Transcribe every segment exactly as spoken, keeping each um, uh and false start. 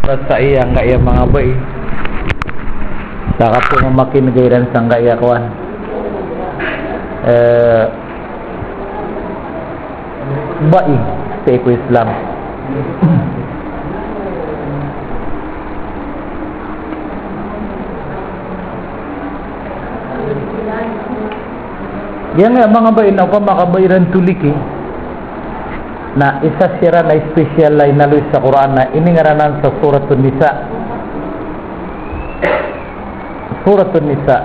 Sa iya angkaya manga bai. Sa kato mamakineg iran sa angkaya kowan. Eh, bai sii ko Islam. Giyangkaya manga bai na opama ka bai iran toliki. Na isa siran a special a inaloy sa Qur'an na iningaran anan sa Suratun Nisa. Suratun Nisa.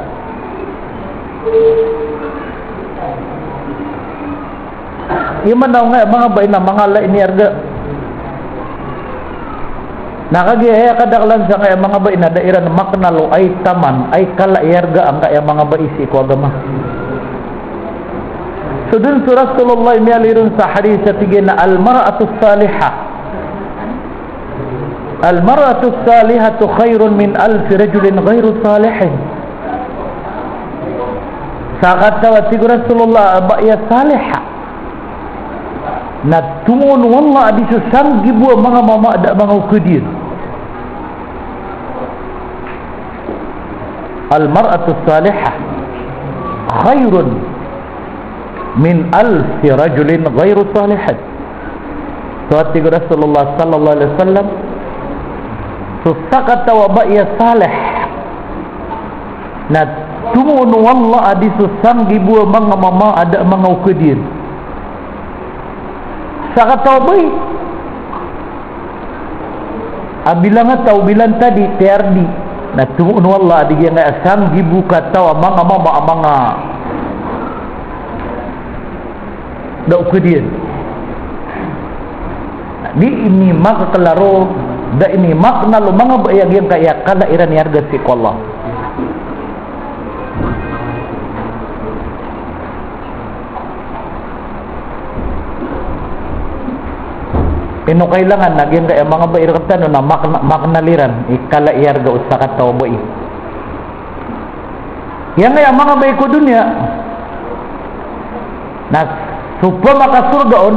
Aya maana o angkaya manga bai na manga ala i iyarga. Na kagiya aya kadaklan sa angkaya manga bai na da iran makna o aya taman, aya kala i iyarga angkaya manga bai sii ko agama. So den so Rasulullah i miyaaloy ron sa hadith a tig iyan a al-mar'atus salihah. Al-mar'atus salihatu khairun min alfi rajulin ghairu salihin. Sakataw a tig o Rasulullah a bai a salihah na tomoon o Allah a di so sanggibo a manga mama a da a manga okad iyan. Al-mar'atus salihah khairun min alfi rajulin ghairu salihin. So a tig o Rasulullah sallallahu alaihi wasallam, so sakataw a bai a salih na tomoon o Allah a di so sanggibo a manga mama a da a manga okad iyan. Sakataw a bai a bilang a taw bilang tadi tiyardi na tomoon o Allah a di giyangkaya sanggibo kataw a manga mama a manga da okad iyan. Di ini makaklaro, da ini makna o manga bai a giyangkaya kala iran iyarga sii ko Allah. Ino kailangan na giyangkaya manga bai rektano na makna, makna iran i kala iyarga o sakataw a bai. Giyangkaya manga bai ko doniya na so pamakasorga on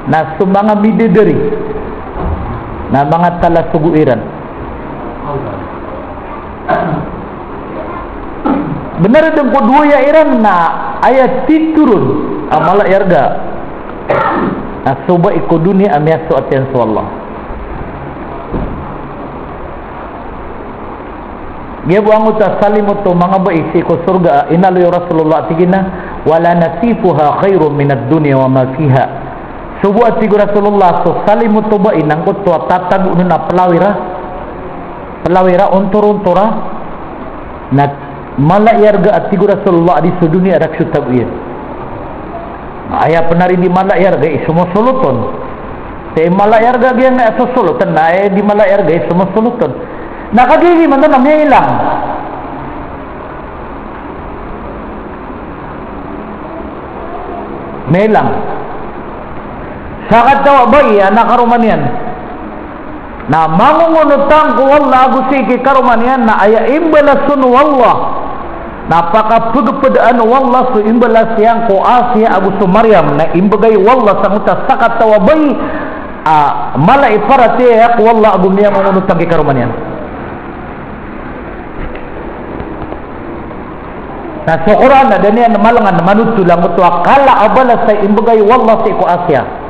na so manga bidadari na manga talasogo iran. Benar den ko dowa iran na aya titoron a mala iyarga na so bai ko doniya a miyasoat iyan so Allah. Giya bo angkoto a salimot o manga bai sii ko sorga a inaloy o Rasulullah a tig iyan a, "Wala nasifuha khairun minad dunya wa ma fiha." So bo a tig o Rasulullah, so salimot o bai na angkoto a tatago on a pelawira, pelawira, ontor-ontora, na mala iyarga a tig o Rasulullah a di so doniya a da ko so tago iyan. Aya pen ari di mala iyarga i somosolot on. Te mala iyarga giyangkaya sosolot on, na aya di mala iyarga i somosolot on. Na kagiya imanto na miyailang. Miyailang. Sakataw a bai a na karoma niyan na mangongonotang ko Allah ago sii ki karoma niyan na aya imbalas on o Allah na pakapegepedaan o Allah so imbalas iyan ko Asiya ago so Maryam na imbegay o Allah sangkoto a sakataw a bai a mala i paratiyaya ko Allah ago miyangongonotang ki karoma niyan. Na so Qur'an na da niyan malengan manothol angkoto a kala a balas a imbegay o Allah sii ko Asiya.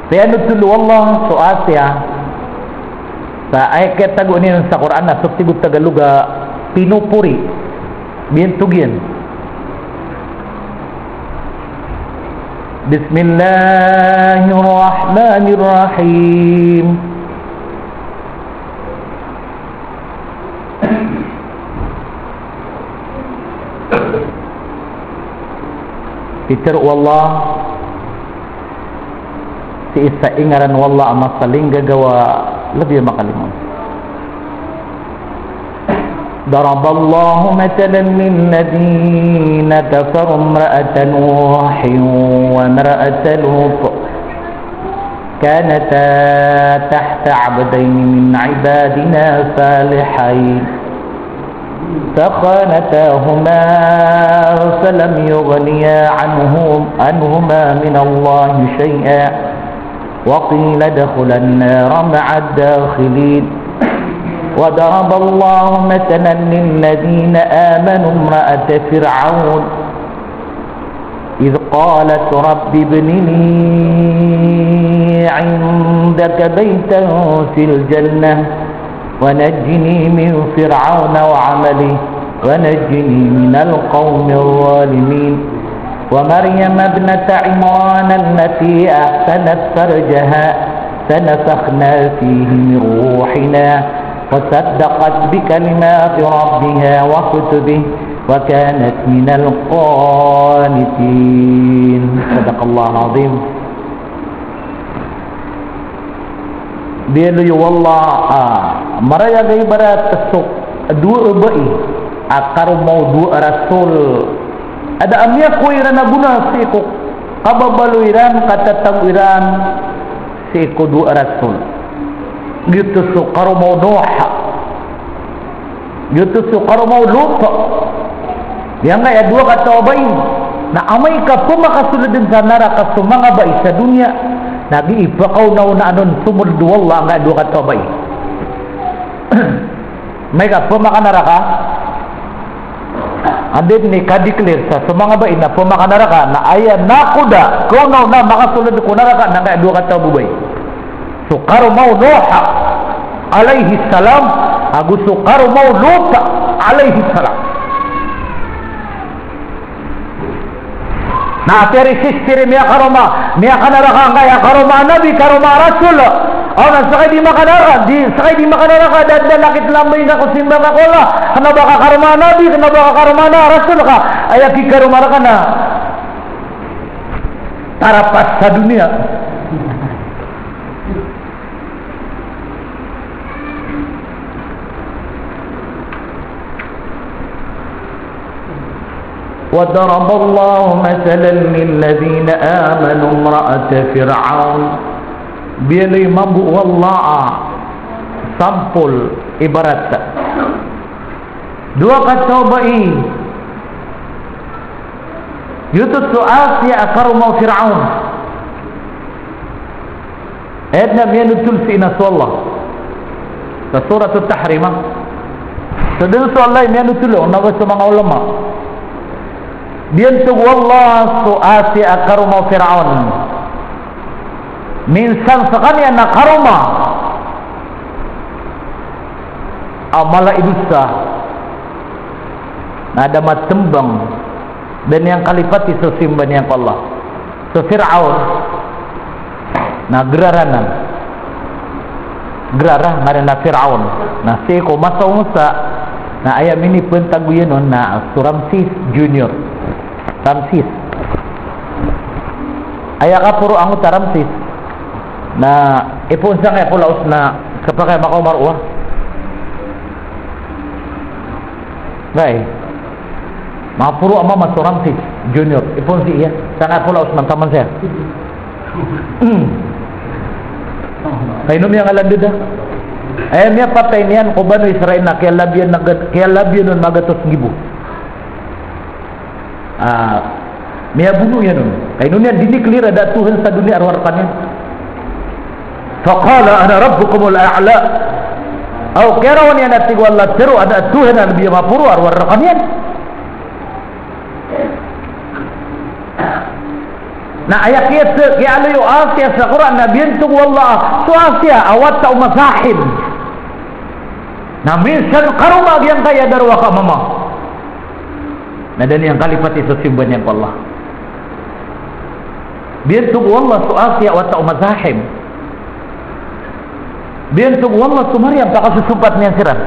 Piyanothol o Allah so Asiya sa aya kiyatago niyan sa Qur'an na so tig o Tagalog a pinupuri. Biyantog iyan. Bismillahirrahmanirrahim. Pitharo o Allah sii sa ingaran o Allah a masalinggagawa, lbi a makalimo. ضرب الله مثلا للذين كفروا امرأة نوح وامرأة لوط كانتا تحت عبدين من عبادنا صالحين فخانتاهما فلم يغنيا عنهم، عنهما من الله شيئا وقيل ادخلا النار مع الداخلين. وضرب الله مثلا للذين آمنوا امرأة فرعون إذ قالت رب ابن لي عندك بيتا في الجنة ونجني من فرعون وعمله ونجني من القوم الظالمين. ومريم ابنة عمران التي أحصنت فرجها فنفخنا فيه من روحنا وصدقت بكلمات ربها وكتبه وكانت من القانتين. صدق الله العظيم. Biyaloy o Allah a marayag a ibarat so dowa a bai a karoma o dowa a rasul. A da a miyakowa iran a gona sii ko kababaloy iran, katatago iran sii ko dowa a rasul. Giyoto so karoma o Nuh. Giyoto so karoma o Lut. Giyangkaya dowa kataw a bai na amay ka pmakasold dn sa naraka so manga bai sa doniya, na di ipakaonaonaan on so mold o Allah angkaya dowa kataw a bai. Amay ka pmakanaraka, anda dn i ka-declare sa so manga bai na pmakanaraka, na aya nakoda kaonaona makasold ko naraka na angkaya dowa kataw a babay. So karoma o Nuh alayhis salam ago so karoma o Lut alayhis salam. Na apiya i sistiri miyakaroma, miyakanaraka angkaya karoma a nabi, karoma a rasul. Aw na ska i di makanaraka, di, ska i di makanaraka, da, da a lakit lamba ingka ko simba ka ko Allah. Kna ba ka karoma a nabi, kna ba ka karoma a rasul ka. Aya kikaroma rka na tarapas sa doniya. وضرب الله مثلا للذين آمنوا امرأة فرعون. Biyaloy mambo o Allah a sampol, ibarat. Dowa kataw a bai. Giyoto so Asiya a karoma o Firaon. Ayat na miyanothol sii na so Allah sa Surat At-Tahrim. Sa dn so Allah i miyanothol on, na ba so manga ulama. Biyantog o Allah so Asiya a karoma o Firaon. Minsan skaniyan na karoma a mala i dosa. Na da matmbang, da niyan kalipati so simba niyan ko Allah. So Firaon na graranan. Grara ngaran na Firaon. Na sii ko masa o Musa, na aya minipntagoyan on na so Ramses Junior. Ramses. Aya kaporo angkoto a Ramses na ipoon sangkaya ko Laos na kapakay makaoma roo a. Gai. Maporo a mama so Ramses Junior. Ipoon sii iya. Sangkaya ko Laos man taman saya. Hmm. Kay ino miyangalanded a. Aya miyapatay niyan ko Banu Israil na kiyalabiyan, na gad-, kiyalabiyan on magatos nggibo. Ah, miyabono iyan on. Kay ino niyan diniklir a da a Tuhan sa doniya a rowar rkaniyan. Faqala ana rabbukumul a'la. Aw, kiyarawan iyan a tig o Allah, tharo a da a Tuhan a lbi a maporo a rowar rkaniyan. Na aya kiya-, kiyaaloy o Asiya sa Qur'an na biyantog o Allah so Asiya a wata o Mazahim. Na minsan karoma giyangkaya darowaka a mama. Na da niyan kalipati so simba niyan ko Allah. Biyantog o Allah so Asiya a wata o Mazahim. Biyantog o Allah so Maryam, pakasosompat niyan siran.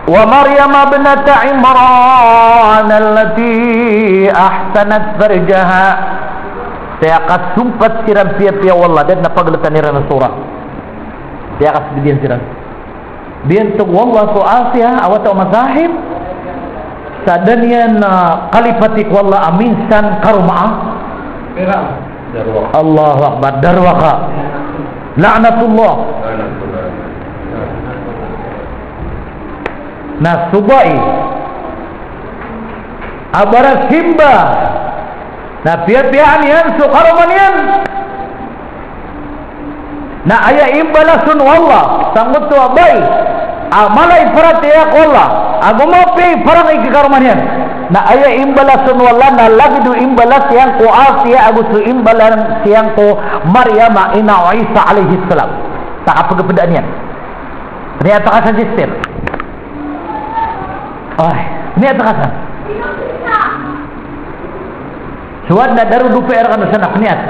Wa Maryam ibnata Imran allati ahsanat farjaha. Tiyakasompat siran piyapiya o Allah, da dn a pagltan iran a surah. Tiyakasbid iyan siran. Biyantog o Allah so Asiya a wata o Mazahim, sa da niyan, ah, kalipati ko Allah a minsan karoma a. Allahu Akbar, darowaka. La'natullah. Na so bai a barasimba na piyapiyaan iyan so karoma niyan, na aya imbalasan o Allah sangkoto a bai a mala i paratiyaya ko Allah ago mapiya i parangay ki karoma niyan. Na aya imbalasan o Allah na lagid o imbalas iyan ko Asiya ago so imbalas iyan ko Maryam a ina o Isa alayhis salam. Sa kapagapedaan iyan. Ternyata ka sa sister. Ay, niyat ka san. So adn a darodopa iran kano san a niyat.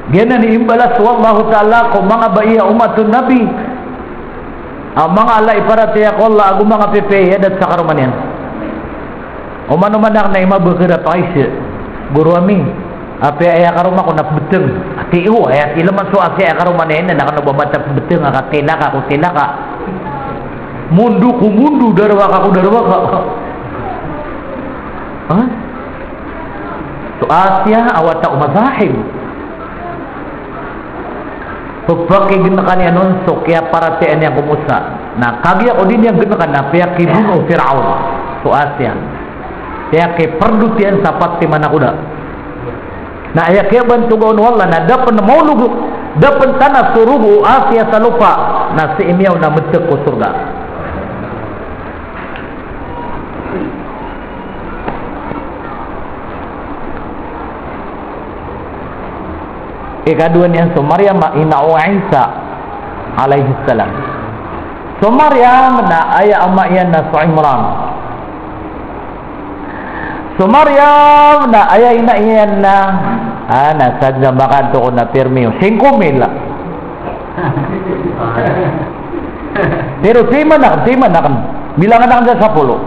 Giyanan i imbalas o Allahu Ta'ala ko manga bai a umat o Nabi a manga ala i paratiyaya ko Allah ago manga pipiya i adat sa karoma niyan. Oman-oman akn na imabakar a pakaiza, goro ami, apiya aya karoma ko na pmbtng. Ati o, aya tileman so apiya aya karoma niyan na kano ba mata pmbtng a katilaka ko tilaka. Mundo ko mundo, darowaka ko darowaka. Ha? So Asiya a wata o Mazahim. Pepakignakan iyan on so kiyaparatiyayaan iyan ko Musa. Na kagiya ko di niyan gnakan na piyakibono o Firaun so Asiya. Piyakiperdot iyan sa pat i manakoda. Na aya kiyabantoga on o Allah na da pen maolog, da pen tanas so rogo o Asiya sa lopa, na sii miyaona metek ko sorga. Ikadowa niyan so Maryam a ina o Isa alayhis salam. So Maryam na aya ama iyan na so Imran. So Maryam na aya ina iyan na, ah, na sadn sa makanto ko na pirmi o singko mil. Pero timan akn, timan akn. Bilangan akn sa sapolo.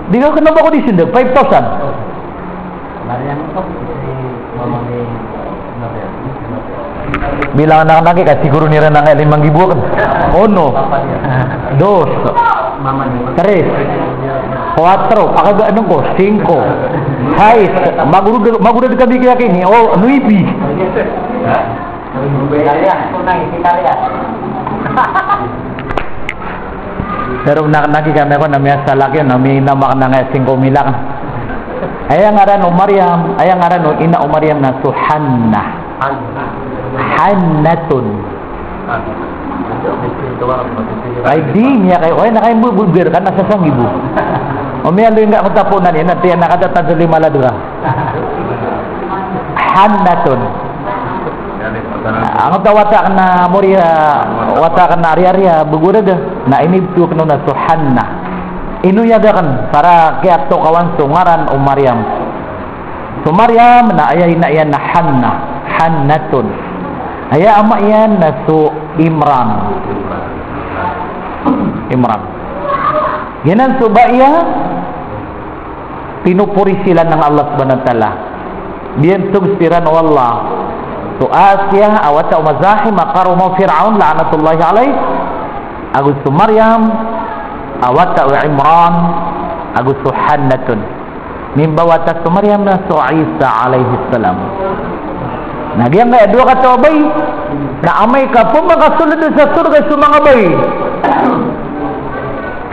Di ka kena ba ko di sindag, five thousand. Bilangan akn lagi ka siguro niran angkai limang ribu akn. Ono. Dos. Tres. Kuwatro. Pakaba nengko. Singko. Sais. Magurud, magurud ka biki akini. O, nuibi. Pero nak-, nagi kami ko na miyasala ki, na mi-, na mak-, na nga singko mil akn. Aya ngaran o Maryam, aya ngaran o ina o Maryam na so Hannah. Hannatun. Ay, di niya kayo. Ay, na kayo bubulgar ka, na sa sanggibo. O, miya lo yung nga kutapo na niya, na tiyan na katatad sa lima ladra. Hannatun. Angkoto a wata akn a Moriya, wata akn a Riyariya, Bagorada. Na inibto akn on a so Hannah. Inoyag akn, para kiyatokawan so ngaran o Maryam. So Maryam na aya ina iyan na Hannah, Hannatun. Aya ama iyan na so Imran. Imran. Giyanan so bai a pinopori siran o Allah Subhanahu wa Ta'ala. Biyantog siran o Allah so Asiya a wata o Mazahim a karoma o Firaun, la'natullahi alayh, ago so Maryam a wata o Imran, ago so Hannatun. Mimbawata so Maryam na so Isa alayhis salam. Na giyangkaya dowa kataw a bai na amay ka pemakasold sa sorga so manga bai.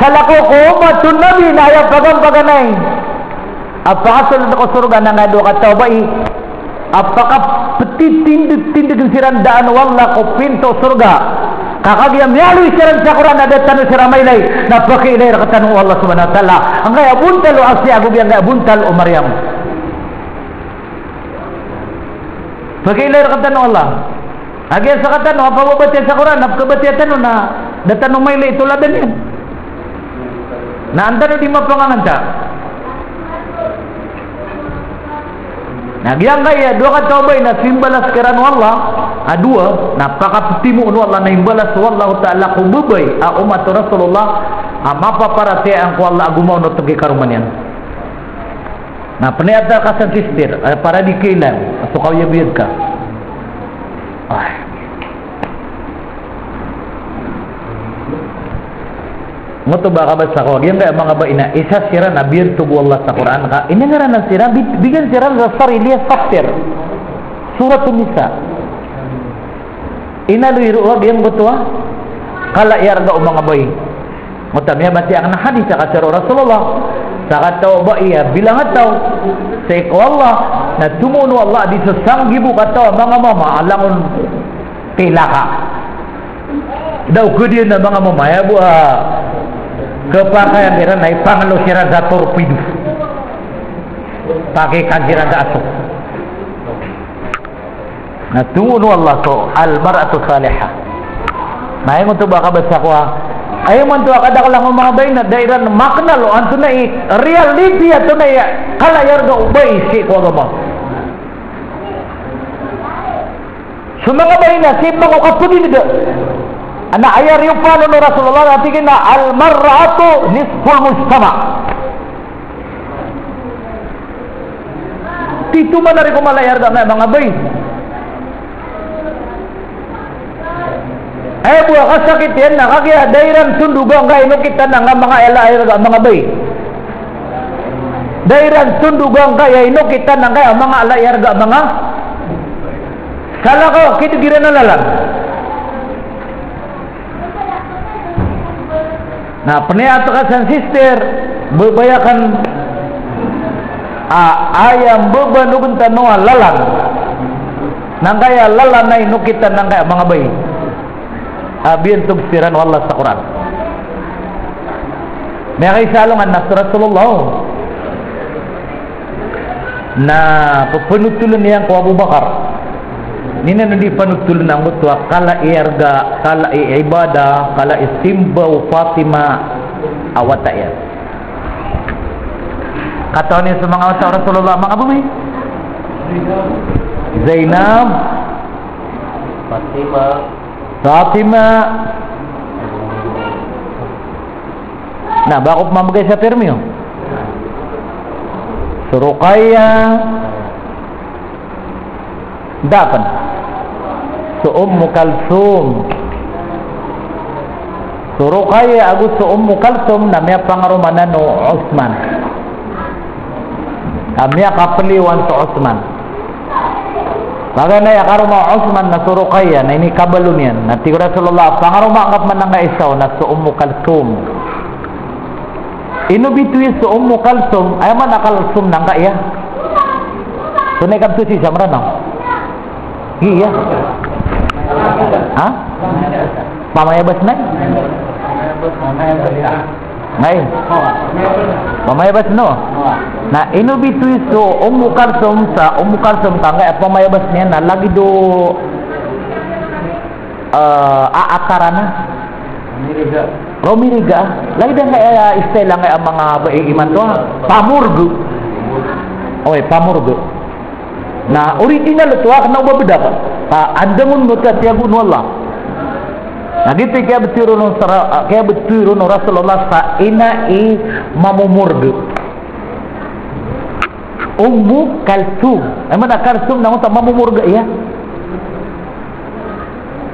Salakaw ko umat o Nabi na aya paganpaganay a pakasold ko sorga na nga dowa kataw a bai a pakapetitindeg-tindeg siran daan o Allah ko pinto sorga. Ka kagiya miyaaloy siran sa Qur'an a da tano siran mailay, na pakiilay rektano o Allah Subhanahu wa Ta'ala. Angkaya bontal o Asiya ago giyangkaya bontal o Maryam. Pakiilay rektano o Allah. Agiya sekatano a pababatiya sa Qur'an, a pekabatiya tano na da tano mailay toladan iyan. Na an tano di mapanganganta. Na giyangkaya dowa kataw a bai na so imbalas kiran o Allah a dowa, na pakapetimo o Allah na imbalas o Allahu Ta'ala ko babay a umat o Rasulullah a mapaparatiyaya ko Allah ago maonot ki karoma niyan. Na peniyata ka san sister, eh, para di kailan, so kawiyabiyag ka. Ay. Ngoto ba kabasa ko, giyangkaya manga bai na isa siran a biyantog o Allah sa Qur'an ka, iningaranan siran, bi-, bigan siran sa Sariliya chapter. Suratun Nisa. Inaloy roo a giyangkoto a kala i arga o manga bai. Oto miyabatiya aken a hadis a katharo o Rasulullah. Sakataw a bai a bilang a taw sii ko Allah na tomo o Allah a di so sanggibo kataw a manga mama a langon tilaka. Da o kediyan a manga mama aya bo a kepakay iran na ipangelo siran sa torpedo. Pakikan siran sa asok. Na tomo o Allah so al-mar'atu salihah. Na aya man oto ba kabasa ko a, aya man oto a kadakel o manga bai na da iran makenal o antonaa i reality, antonaa i kala i arga o bai sii ko agama. So manga bai na sii ko kapagilid. Na aya riyopan o Rasulullah na tig iyan a al-mar'atu nisful mujtama'. Tito man a di ko mala i arga angkaya manga bai. Aya bo a kasakit iyan na kagiya da iran tondog angkaya inokitan angkaya manga ala i arga manga bai. Da iran tondog angkaya inokitan angkaya manga ala i arga manga salakaw, kidigiran a lalan. Na peniya teka san sister, bebayakan a, aya mbebanogen tano a lalan. Nangkaya lalan a inokitan nangkaya manga bai. A biyantog siran o Allah sa Quran. Miyakaisa alongan na so Rasulullah. Na pepenotolen iyan ko Abu Bakar. Ino na di panotolen angkoto a kala i arga, kala i ibadah, kala i simba o Fatima a wata iyan. Katawan iyan so manga wata o Rasulullah, manga bai. Zainab. Fatima. Fatima. Na ba ko pemamegay sa term iyo? So Ruqayyah. Da pen. So Ummu Kalthum. So Ruqayyah ago so Ummu Kalthum na miyapangaroma anan o Uthman. A miyakapeliwan so Uthman. Paganay a karoma o Uthman na so Ruqayyah, na inikabaloy niyan. Na tig o Rasulullah, pangaroma angka pman angkaya isa on na so Ummu Kalthum. Ino bitowi so Ummu Kalthum, aya maana Kalthum na angkaya. So na ikabtowi sa Mranaw. Iya. Ha? Pamayabas na? Ngay. Pamayabas no. Na ino bitowi so Ummu Kalthum sa Ummu Kalthum ka angkaya pamayabas niyan na lagid o, eh, a, atarana. Romiriga. Lagid angkaya style angkaya manga bai imanto a pamorg. Oy, pamorg. Na original oto a kena o ba bedak. Ka andangon oto a tiyagoon o Allah. Na giyoto i kiyabetowi ron o sara-, kiyabetowi ron o Rasulullah sa ina i mamomorg. Ummu Kalthum. Aya maana Kalthum na angkoto a mamomorg, iya.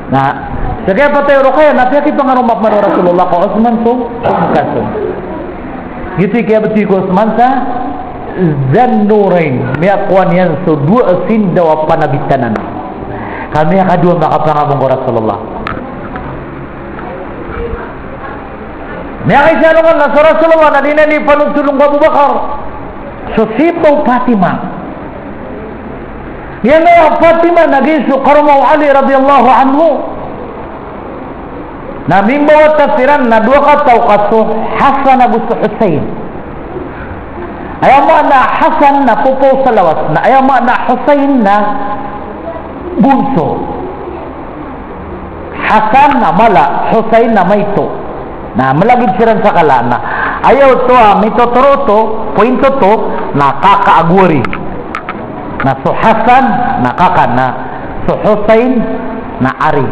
Na, sa kiyapatay o Ruqayyah, na piyakipangaroma pman o Rasulullah ko Uthman so, so Ummu Kalthum. Giyoto i kiyabetowi ko Uthman sa Zannurayn, miyakowa niyan so dowa a sindaw a panabitanan. Ka miyakadowa makapangamong ko Rasulullah. Miyakaisa alongan na so Rasulullah na di niyan di panotolon ko Abu Bakar. So simba o Fatima. Giyanan a Fatima na giya so karoma o Ali radiyallahu anhu. Na mimbawata siran na dowa kataw ka so Hasan ago so Husayn. Aya maana Hasan na popoon sa lawas, na aya maana Husayn na bonso. Hasan na mala, Husayn na maito. Na malagid siran sa kala na. Aya oto a mitotoro oto, pointo oto, na kaka ago ari. Na so Hasan na kaka, na so Husayn na ari.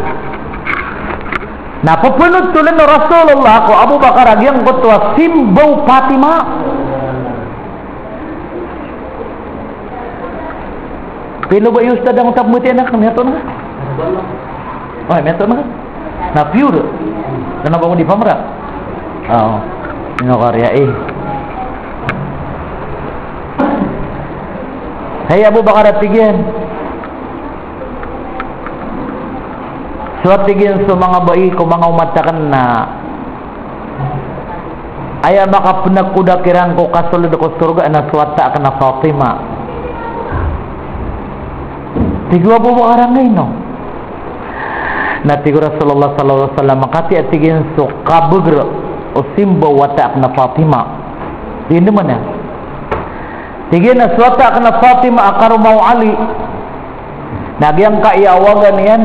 Na pepenotolen o Rasulullah ko Abu Bakar a giyangkoto a simba o Fatima. Pino ba iyo stad angkoto a pemeti anak, miyatoon ka? Oy, miyatoon ka? Na pure. Kena ba ko di pamera? Oo. Ino kariya, eh. Hay Abu Bakar, a tig iyan. So, tig iyan, so manga bai ko manga omat akn na aya makapnkoda kiran ko kasold ko sorga na so wata akn a Fatima. Tig o Abu Bakar, angkaino? Na tig o Rasulullah sallallahu alaihi wasallam, katii, tig iyan, so kabagr o simba o wata akn a Fatima. Tig iyan, andamanaya? Tig iyan a so wata akn a Fatima a karoma o Ali, na giyangkaya awagan iyan,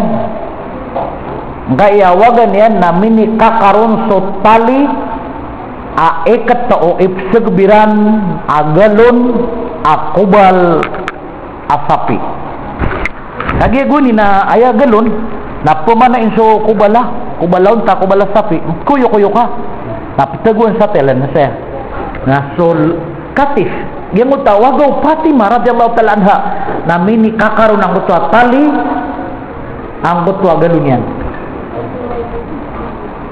giyangkaya awagan iyan na minikakaron so tali a ikt o ipsgb iran a galon a kobal a sapi. Lagid goni na aya galon na pmanain so kobal a, kobal a onta, kobal a sapi, koyokoyo ka. Na ptagoan sa telen saya. Na so katis, giyangkoto a waga o Fatima radhiyallahu ta'ala anha, na minikakaron angkoto a tali angkoto a galon iyan.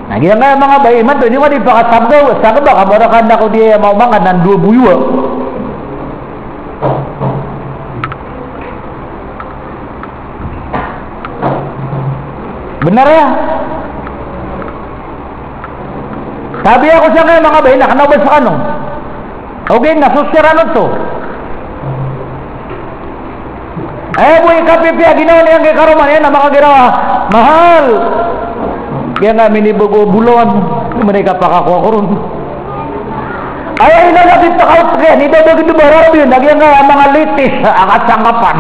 Na giyangkaya manga bai, imanto, di ka di pakasabgaw, sabgaw ka, mawarakan ako di aya maoma ngka na dowa boyowa. Bnar aya? Tabiya ko sangkaya manga bai na kna o ba skano. Ogaid na so siran oto. Aya bo i kapipiya ginawa niyan ki karoma niyan na makagiraw a mahal. Giyangkaya minibago a bolawan, andamanaya i kapakakowa ko ron? Aya inalagid ta kaot kiyan, i babagid o bararabiyon, na giyangkaya manga litis a kasangkapan.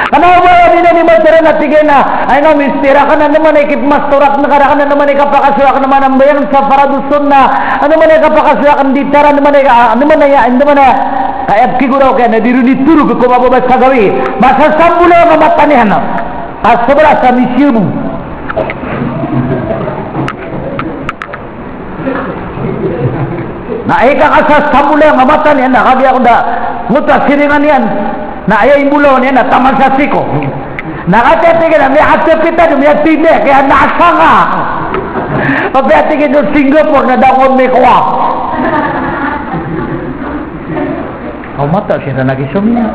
Kna o ba aya di niyan ibatar na tig iyan a, ay nga, mister akn, andamanaya i kipmastor akn ka rakn, andamanaya i kapakasoy akn a manambayang sa faradus sunnah, andamanaya i kapakasoy akn di tara, andamanaya i ka, andamanaya, andamanaya. Ka aya pkigoraw kiyan na di ron itorog ko mababa sa gawii. Masasambolang a mata niyan. Kasobra sa misiyobo. Na aya kakasasambolang a mata niyan na kagiya ko da ngoto a siringan iyan. Na aya imbolawan iyan na taman sa siko. Na katii, tig iyan, na miyakatapita, na miyatindeg, kaya nasanga. Kapiya, tig iyan, so Singapore na da ko mikowa. Aw, mata siran a gisomiya.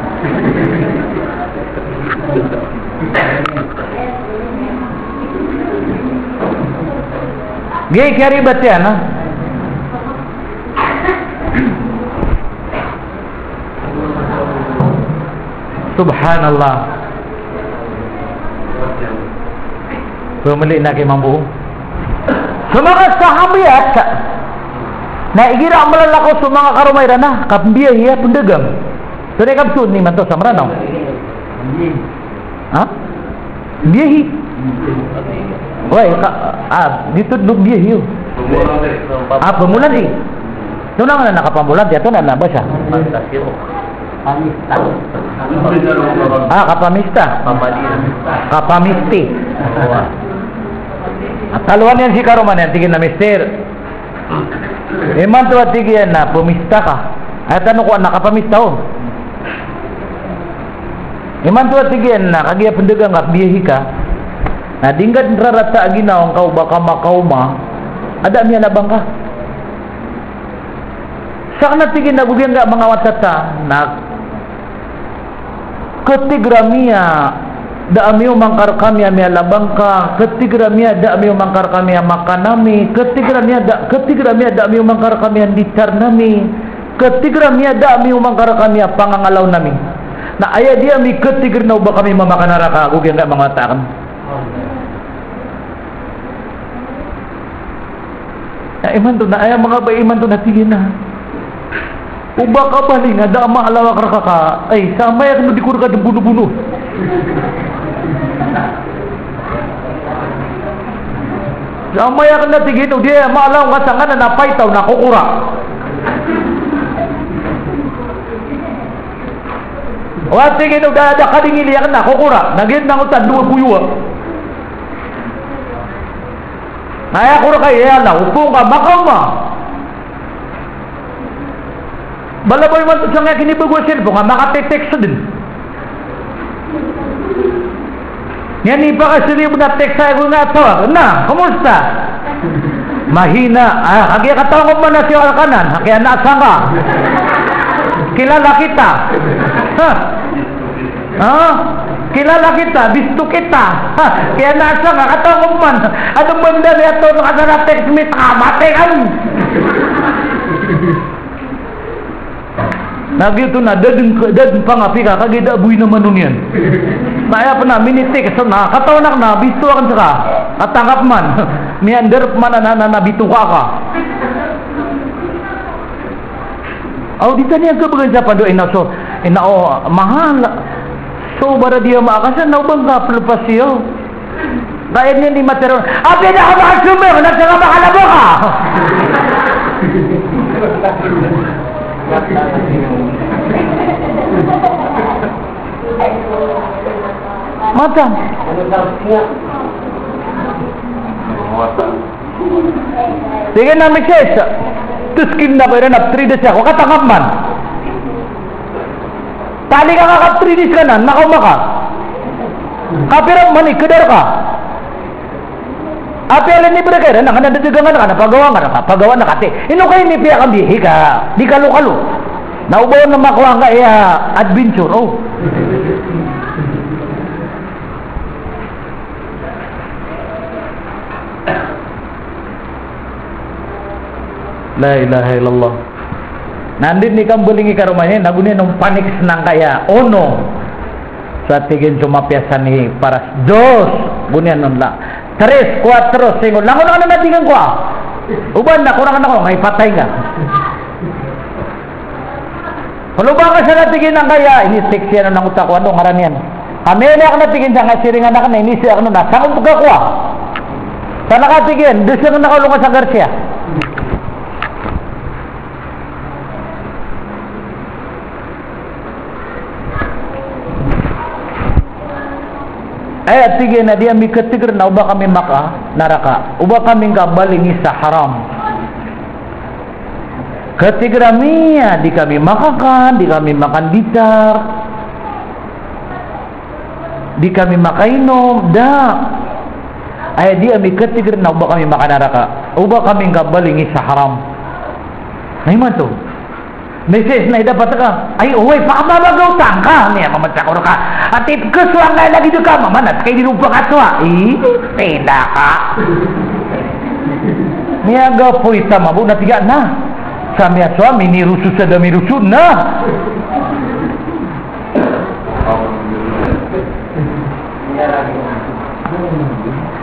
Giyai kiyaribat iyan, ha? Subhanallah. Pmili na ki mambo. So manga sahabiya na igira a mlalakaw so manga karoma iran na kapmbiyahi a pndagang. So di kapsod ni manto sa Mranaw. Ha? Biyahi. Way, ka, ah, di todlo biyahi, o. Ah, pamolandi. Antonaa man a kapamolandi, antonaa a basa? Pamista. Ah, kapamista. Kapamisti. Ah, taloan iyan si karoma niyan, tig iyan a, "Mister, imanto a," tig iyan, "na pamista ka. Aya tano ko a na kapamista on. Imanto a," tig iyan, "na kagiya pndagang ka, biyahi ka. Na di ngka dn rarata a ginawa ngka o ba ka makaoma a da a miyalabang ka." Sakn a tig iyan a go giyangkaya manga wata ta na katigra mi a da a mioma ngka rkami a miyalabang ka, katigra mi a da a mioma ngka rkami a makan ami, katigra mi a da, katigra mi a da a mioma ngka rkami a nditarn ami, katigra mi a da a mioma ngka rkami a pangangalaw nami. Na aya di ami katigrn o ba kami mamakanaraka, go giyangkaya manga wata akn. Na imanto na, aya manga bai imanto na tig iyan a, o ba ka baling a da a maalaw a karka ka, ay, sa amay akn o di ko rka dn bonobono. Sa amay akn na tig iyan o di a maalaw ngka sangkanan a paitaw na kokora. O, tig iyan o da, da kadingili akn na kokora. Na giyanan oto a dowa boyowa. Na aya ko rka i aya na, o phoon ka makaoma. Bala ba imanto sangkaya kinibago a cellphone ka makate-text dn. Niyan i pakasaliyo bo na text aya ko nga tawag. Na, kumusta? Mahina. Ah, kagiya katawag ko man a siyo alkanan. Kagiya na sangka. Kilala kita. Ha? Ha? Kilala kita, bisto kita. Ha, kaya nasa nga, katawan ko man. Ano man da niya to, nakasara text me, tanga, matay ka. Na giyoto na, da dn, da dn pangapiya ka, kagiya da a boy na man on iyan. Na aya pn a minitext na, katawan akn na, bisto akn ska. Katanggap man. Miyandarp man a, na, na, na, bitoka ka. Aw, di tano iyan khabgan sa pando, ina so, ina o, mahal. So, bara di a maakasan, na o ba ngka plpas iyo. Kaya niyan di matero. Apiya da ka makasomong, na sanga makalabo ka. Matan. Tig iyan a message. Tos kina ko iran a three days ako, katanggap man. Tali ka ka three days ka nan, makaoma ka. Kapira man i kadar ka. Apiya lini bra ka iran, na kna da dagangan ka, na pagawa nga ka, pagawa nga ka, ti. Ino ka ini piya ka bihi ka, di kalokalo. Na o ba on na makowa nga iya adventure, o. La ilaha illallah. Na anda i kambaling i karoma niyan, na go niyan on panik sangkaya. Ono. So tig iyan so mapiya san i paras. Dos. Go niyan on la. Tres, kuwatro, singko. Langon anan a tig iyan ko a. O ba na korang ako, nga ipatay nga. Kaloba ka sa na tig iyan angkaya, ini text iyan on angkoto ko, ano ngaran iyan. Kami ini akn a tig iyan sa nga siringan akn, ini siya akn na, sangkob ka kowa. Sa na ka tig iyan, da sangn na kaolong ka sa Garcia. Aya tig iyan a di ami khatigr na o ba kami makanaraka, o ba kami ngka balingi sa haram. Khatigr ami a di kami makakan, di kami makanditar, di kami makainom, da. Aya di ami khatigr na o ba kami makanaraka, o ba kami ngka balingi sa haram. Na imanto. Message na i dapat ka. Ay, oway, pakamamagaw tangka. Niya, mamacakor ka. Ati, kesuwa nga lagi deka, mama, na tkay di lupa ka suwa. Ih, penda ka. Niya, gapoy tama bo, na tiga na. Sa miyasowa, miniroso sa da miroso na.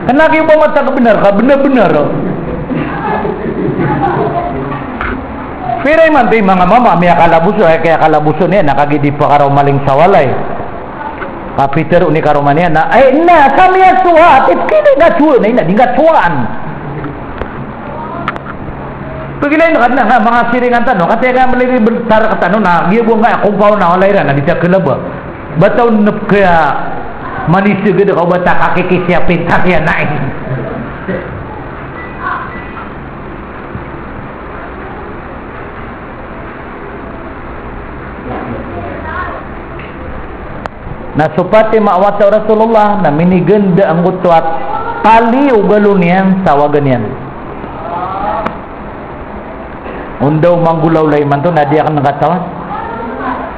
Kna ki ba mata ka bnar ka, bnar-bnar. Pira imanto i manga mama, miyakalaboso, aya kiyakalaboso niyan na kagiya di pkaraw maling sa walay. Kapitharo i karoma niyan na, ay, na, sa miyasowa, ati, pkilay nga sowa, na ina, di nga sowaan. Pagilay na ka na, nga, manga siringan tano, katii ka mliribentar ka tano na, giya bo nga, kompaw na, walay ra, na di ta kalaba. Bataw nep kaya, manisig da ka, bata kakikisiya pintar iyan na, eh. Na so Fatima a wata o Rasulullah na miniganda angkoto a tali o galo niyan sa waga niyan. Ondaw manggolawla imanto na di akn katawan.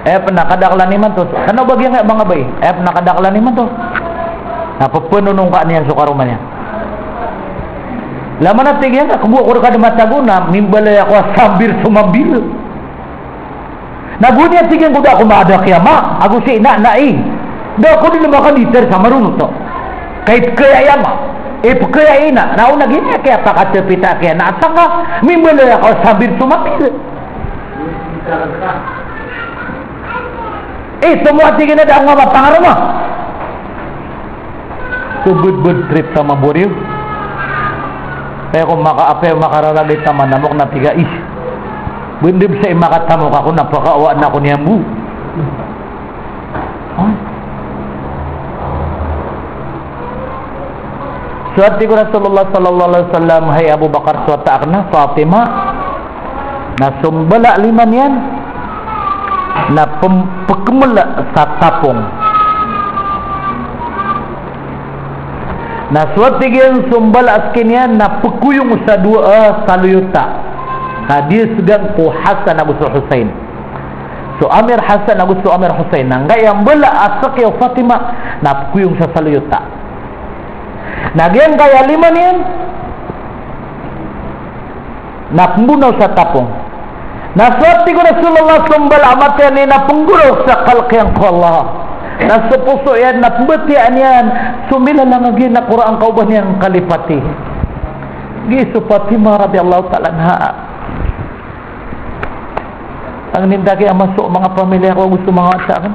Aya pn a kadaklan imanto. Kna o ba giya nga manga bai. Aya pn a kadaklan imanto. Na pphanonoka niyan so karoma niyan. Laman a tig iyan ka, kbo ako rka di matago na mimbalay ako a sambir so mambil. Na go niyan tig iyan ko da ako maada kiyama, ago si ina na i. Da ako di na makanditar sa marono to. Kay pkaya i ama, eh, pkaya i ina, na o na gini kaya pakatepita kaya na atanga, mimbalay ako sambir so mambil. Eh, tomo a tig iyan a da ako nga mapangaroma. So bad, bad trip sa maboriyo. Kaya ko maka, apiya makararagay taman amok na tiga is. Bendeb sa i makatamok ako na pakaawaan ako niyan bo. Ay. So tig o Rasulullah sallallahu alaihi wasallam, hay Abu Bakar, so wata akn a Fatima. Na so mbala a lima niyan na pem-, pekemel sa tapong. Na so tig iyan so mbala a skin iyan na pekoyong sa dowa a saloyota. Ka di segang ko Hasan ago so Husain. So Amir Hasan ago so Amir Hussein, na angkaya mbala a saki o Fatima na pkoyong sa saliyota. Na giyangkaya lima niyan na pmbonaw sa tapong. Na so tig o Rasulullah, so mbala a mata niyan na pnggoraok sa kalk iyan ko Allah. Na so poso iyan na pmbatiyaan iyan so milalangag iyan a Qur'an ka o ba niyan kalipati. Giya so Fatima radiyallahu ta'ala anha. Angnin taki a maso o manga pamilya ko ago so manga wata akn.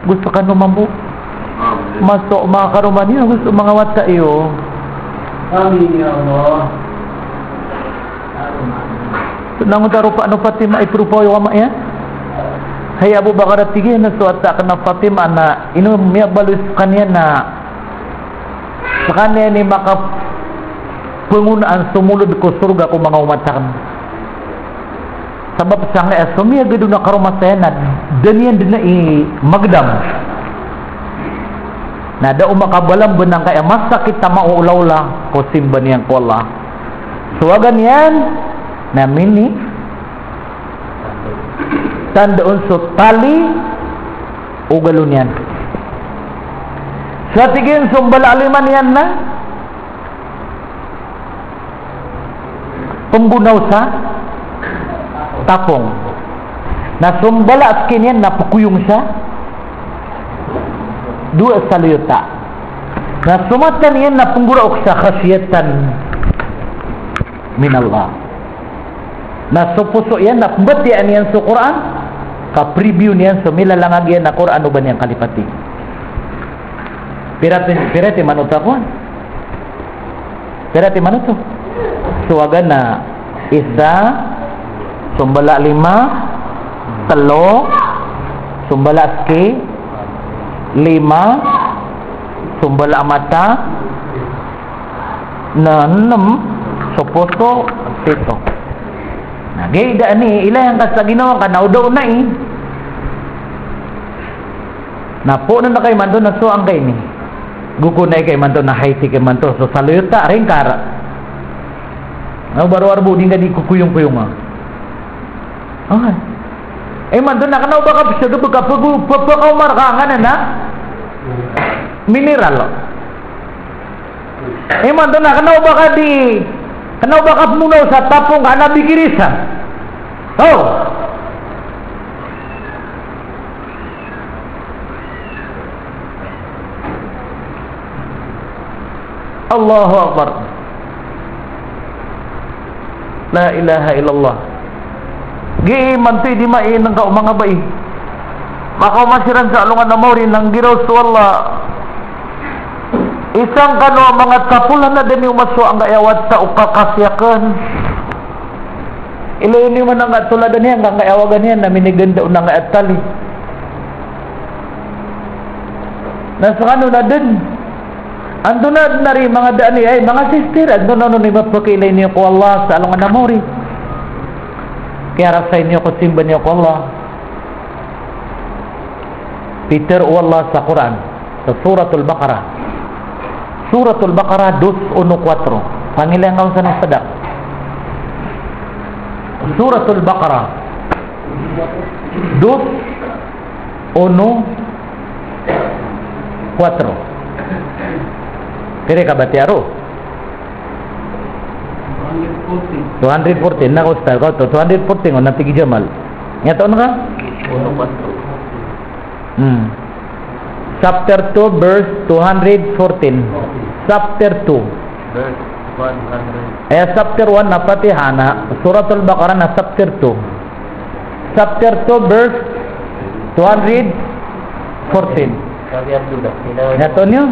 Go skano mambo. Maso o manga karoma niyo ago so manga wata iyo. Amin ya Allah. So nangotaropa ano Fatima, ipropa iyo ama iyan. Hay Abu Bakar, tig iyan, na so wata akn a Fatima na ino miyabaloy skaniyan na skaniyan i makapngonaan so molod ko sorga ko manga omat akn. Sabap sangkaya so miyagad on a karoma saya na da niyan dn i magdam. Na da o makabalamban angkaya masakit a maolaola ko simba niyan ko Allah. So waga niyan na mini tanda on so tali o galo niyan. Sa tig iyan so mbala a lima niyan na pmbonaw sa tapong. Na so mbala a skin iyan na pkoyong sa dowa saliyota. Na so mata niyan na pnggoraok sa khashyatan min Allah. Na so poso iyan na pmbatiyaan iyan so Qur'an, ka preview niyan so milalangag iyan a Qur'an o ba niyan kalipati. Pira ti, pira ti manoto a kowan? Pira ti manoto? So waga na isa, so mbala lima, tlo, so mbala ski, lima, so mbala mata, na nem, so poso, pito. Na giyai da ani, ilay angka sa ginawa ka na o da o nai. Na poon na ka imanto na so angkai ni. Go ko nai ka imanto na haiti ka imanto so saliyota ringkar. Na o ba rowar bo di ngka di kokoyong-koyonga. Okay. Imanto na kna o ba ka psag, ba ka pag-, pa-, pakaomar ka angkanan a mineral. Imanto na kna o ba ka di, kna o ba ka pmonaw sa tapong ka na bikirisan. Oh. Allahu Akbar. La ilaha illallah. Gii manto i di mainengka o manga bai. Makaoma siran sa alongan a maori na nggiraw so Allah. Isang kano a manga tapolan a da niyo masowa angkaya wata o kakasi akn. Ilay niyo man angkaya toladan iyan, angkaya waga niyan na miniganda on angkaya tali. Na skano na dn. Antonaa dn ari manga daan i, ay, manga sister, antonaa on i mapakailay niyo ko Allah sa alongan a maori? Kiyarasay niyo ko simba niyo ko Allah. Pitharo o Allah sa Qur'an, sa Suratul Baqarah. Suratul Baqarah dos uno kuwatro. Pangilay ngka on sa nasadak. Suratul Baqarah. Dos uno kuwatro. Pira i kabatiya ron? Two hundred fourteen. Na, Ustadh, kaoto, two hundred fourteen, o, na tig i Jamal. Aya taon ka? Hmm. Chapter two, verse two hundred fourteen. Chapter two. Verse one hundred. Eh, chapter one na Fatiha na, Suratul Baqarah na chapter two. Chapter two, verse two hundred fourteen. Sabi Abdullah, sila. Aya taon iyo?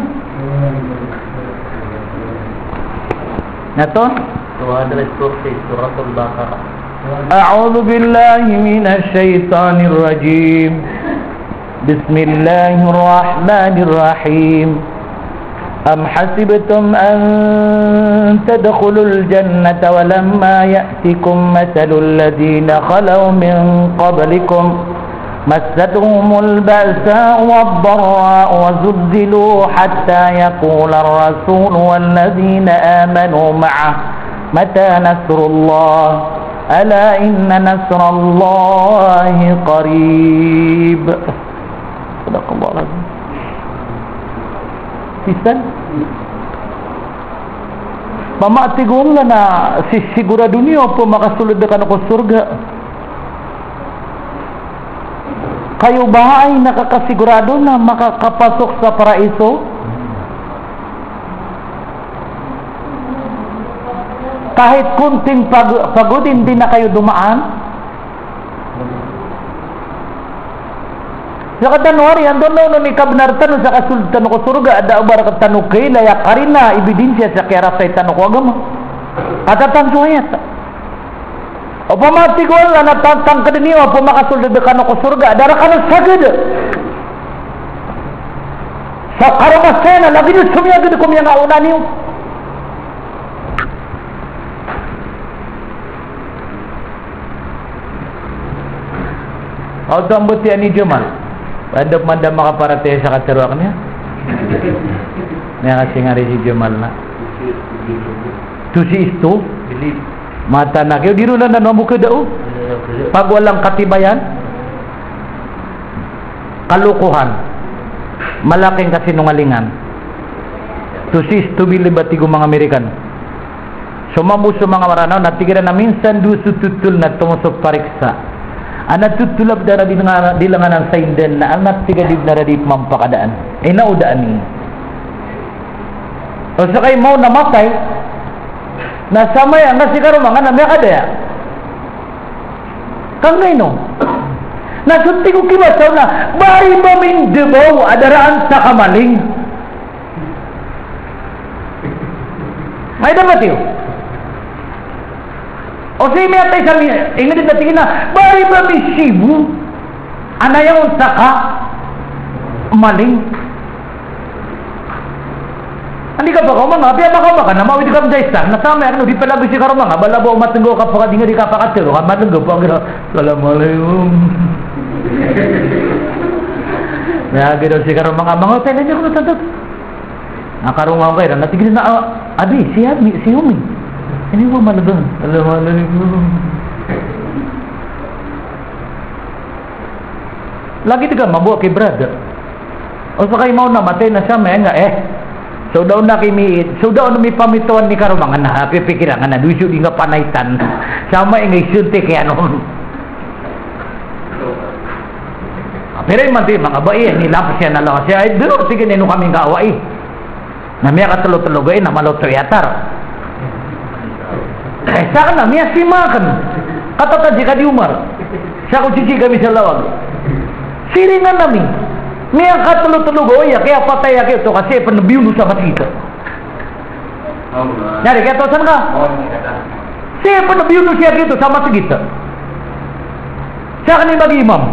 Aya taon? Two hundred fourteen, Suratul Baqarah. أعوذ بالله من الشيطان الرجيم. بسم الله الرحمن الرحيم. أم حسبتم أن تدخلوا الجنة ولما يأتكم مثل الذين خلوا من قبلكم مستهم البأساء والضراء وزلزلوا حتى يقول الرسول والذين آمنوا معه Mata nasrullah? Ala inna nasrallahi qarib. Sadaqallahul azim. Sisan? Mama, tig o Allah, na sisigurado niyo a pmakasold kano ko sorga. Kayo ba ay nakakasigurado na makakapasok sa paraiso? Kahit konting pag-, pagod, hindi na kayo dumaan? Sktano ari, antonaa onon i kabnar tano sa kasold tano ko sorga, a da o ba rktano kailaya karina, ebidensya sa kiyarasay tano ko agama? Katawan tano so ayat. Opama tig o Allah na tangkd iyo a pmakasold kano ko sorga, da rkano sagd. Sa karomasayan a lagid o somiyagd ko miyangaoona niyo. Aw, to a mbatiya ni Jamal. Anda pman da makaparatiyaya sa katharo akn iyan. Miyakasingari si Jamal na. Tusi isto. Mata na kiyo di ron na nano a mokada o. Pag walang katibayan. Kalokohan. Malaking kasinungalingan. Tusi isto bilib a tig o manga Amerikano. So mambo so manga Maranaw na tig iran a minsan dowa so totol na tomo so pariksa. Ana totol a bnar a di lengan-, di lenganan sa indan na ana tig a di bnar a di pman pakadaan. Ino o daan iyan? O ska i maona matay, na samaya nga si karoma nga na miyakadaya. Ka angkaino? Na so tig o kibasaw na, ba ari ba mindabaw a daraan sa kamaling. Ay, dapat iyo. O si miyatay sa mi-, ingd na tig iyan a, ba ari ba misibo a nayaon sa kamaling. Andi ka pakaoma nga, apiya makaoma ka na mawid ka mdaysa, na samaya kano di palagoy si karoma nga, bala bo matnggaw ka pakadinga di ka pakatharo, ka matnggaw pa nga, "Assalamualaikum." Na giyoto si karoma nga, manga otay na niyo kano tanto. Na karoma nga iran, na tig iran a, "Ah, abi, si abi, si Umi. Ini bo malbang. Assalamualaikum." Lagid ka mambo a ki brother. O ska i maona matay na samaya nga, eh. So da on a ki mi-, so da on mipamitowan ni karoma nga na, pipikiran nga na, dowa so di nga panaitan. Samaya nga isontek iyan on. Pira imanto i manga bai, eh, ni lapas iyan a lawas iyan, ay, dn, tig iyan, ino kami ngka awai. Na miyakatlo-tlo gawii na maloto i atar. Eh, sakn na miyasima akn. Katawan ka di ka di Umar. Sako sisii kami sa lawag. Siringan ami. Miyakatlo-tlo gawii, kiyapatay aki oto ka sii pn biyono sa masgit. Na di kiyatosan ka? Sii pn biyono si aki oto sa masgit. Sakn i mag-imam.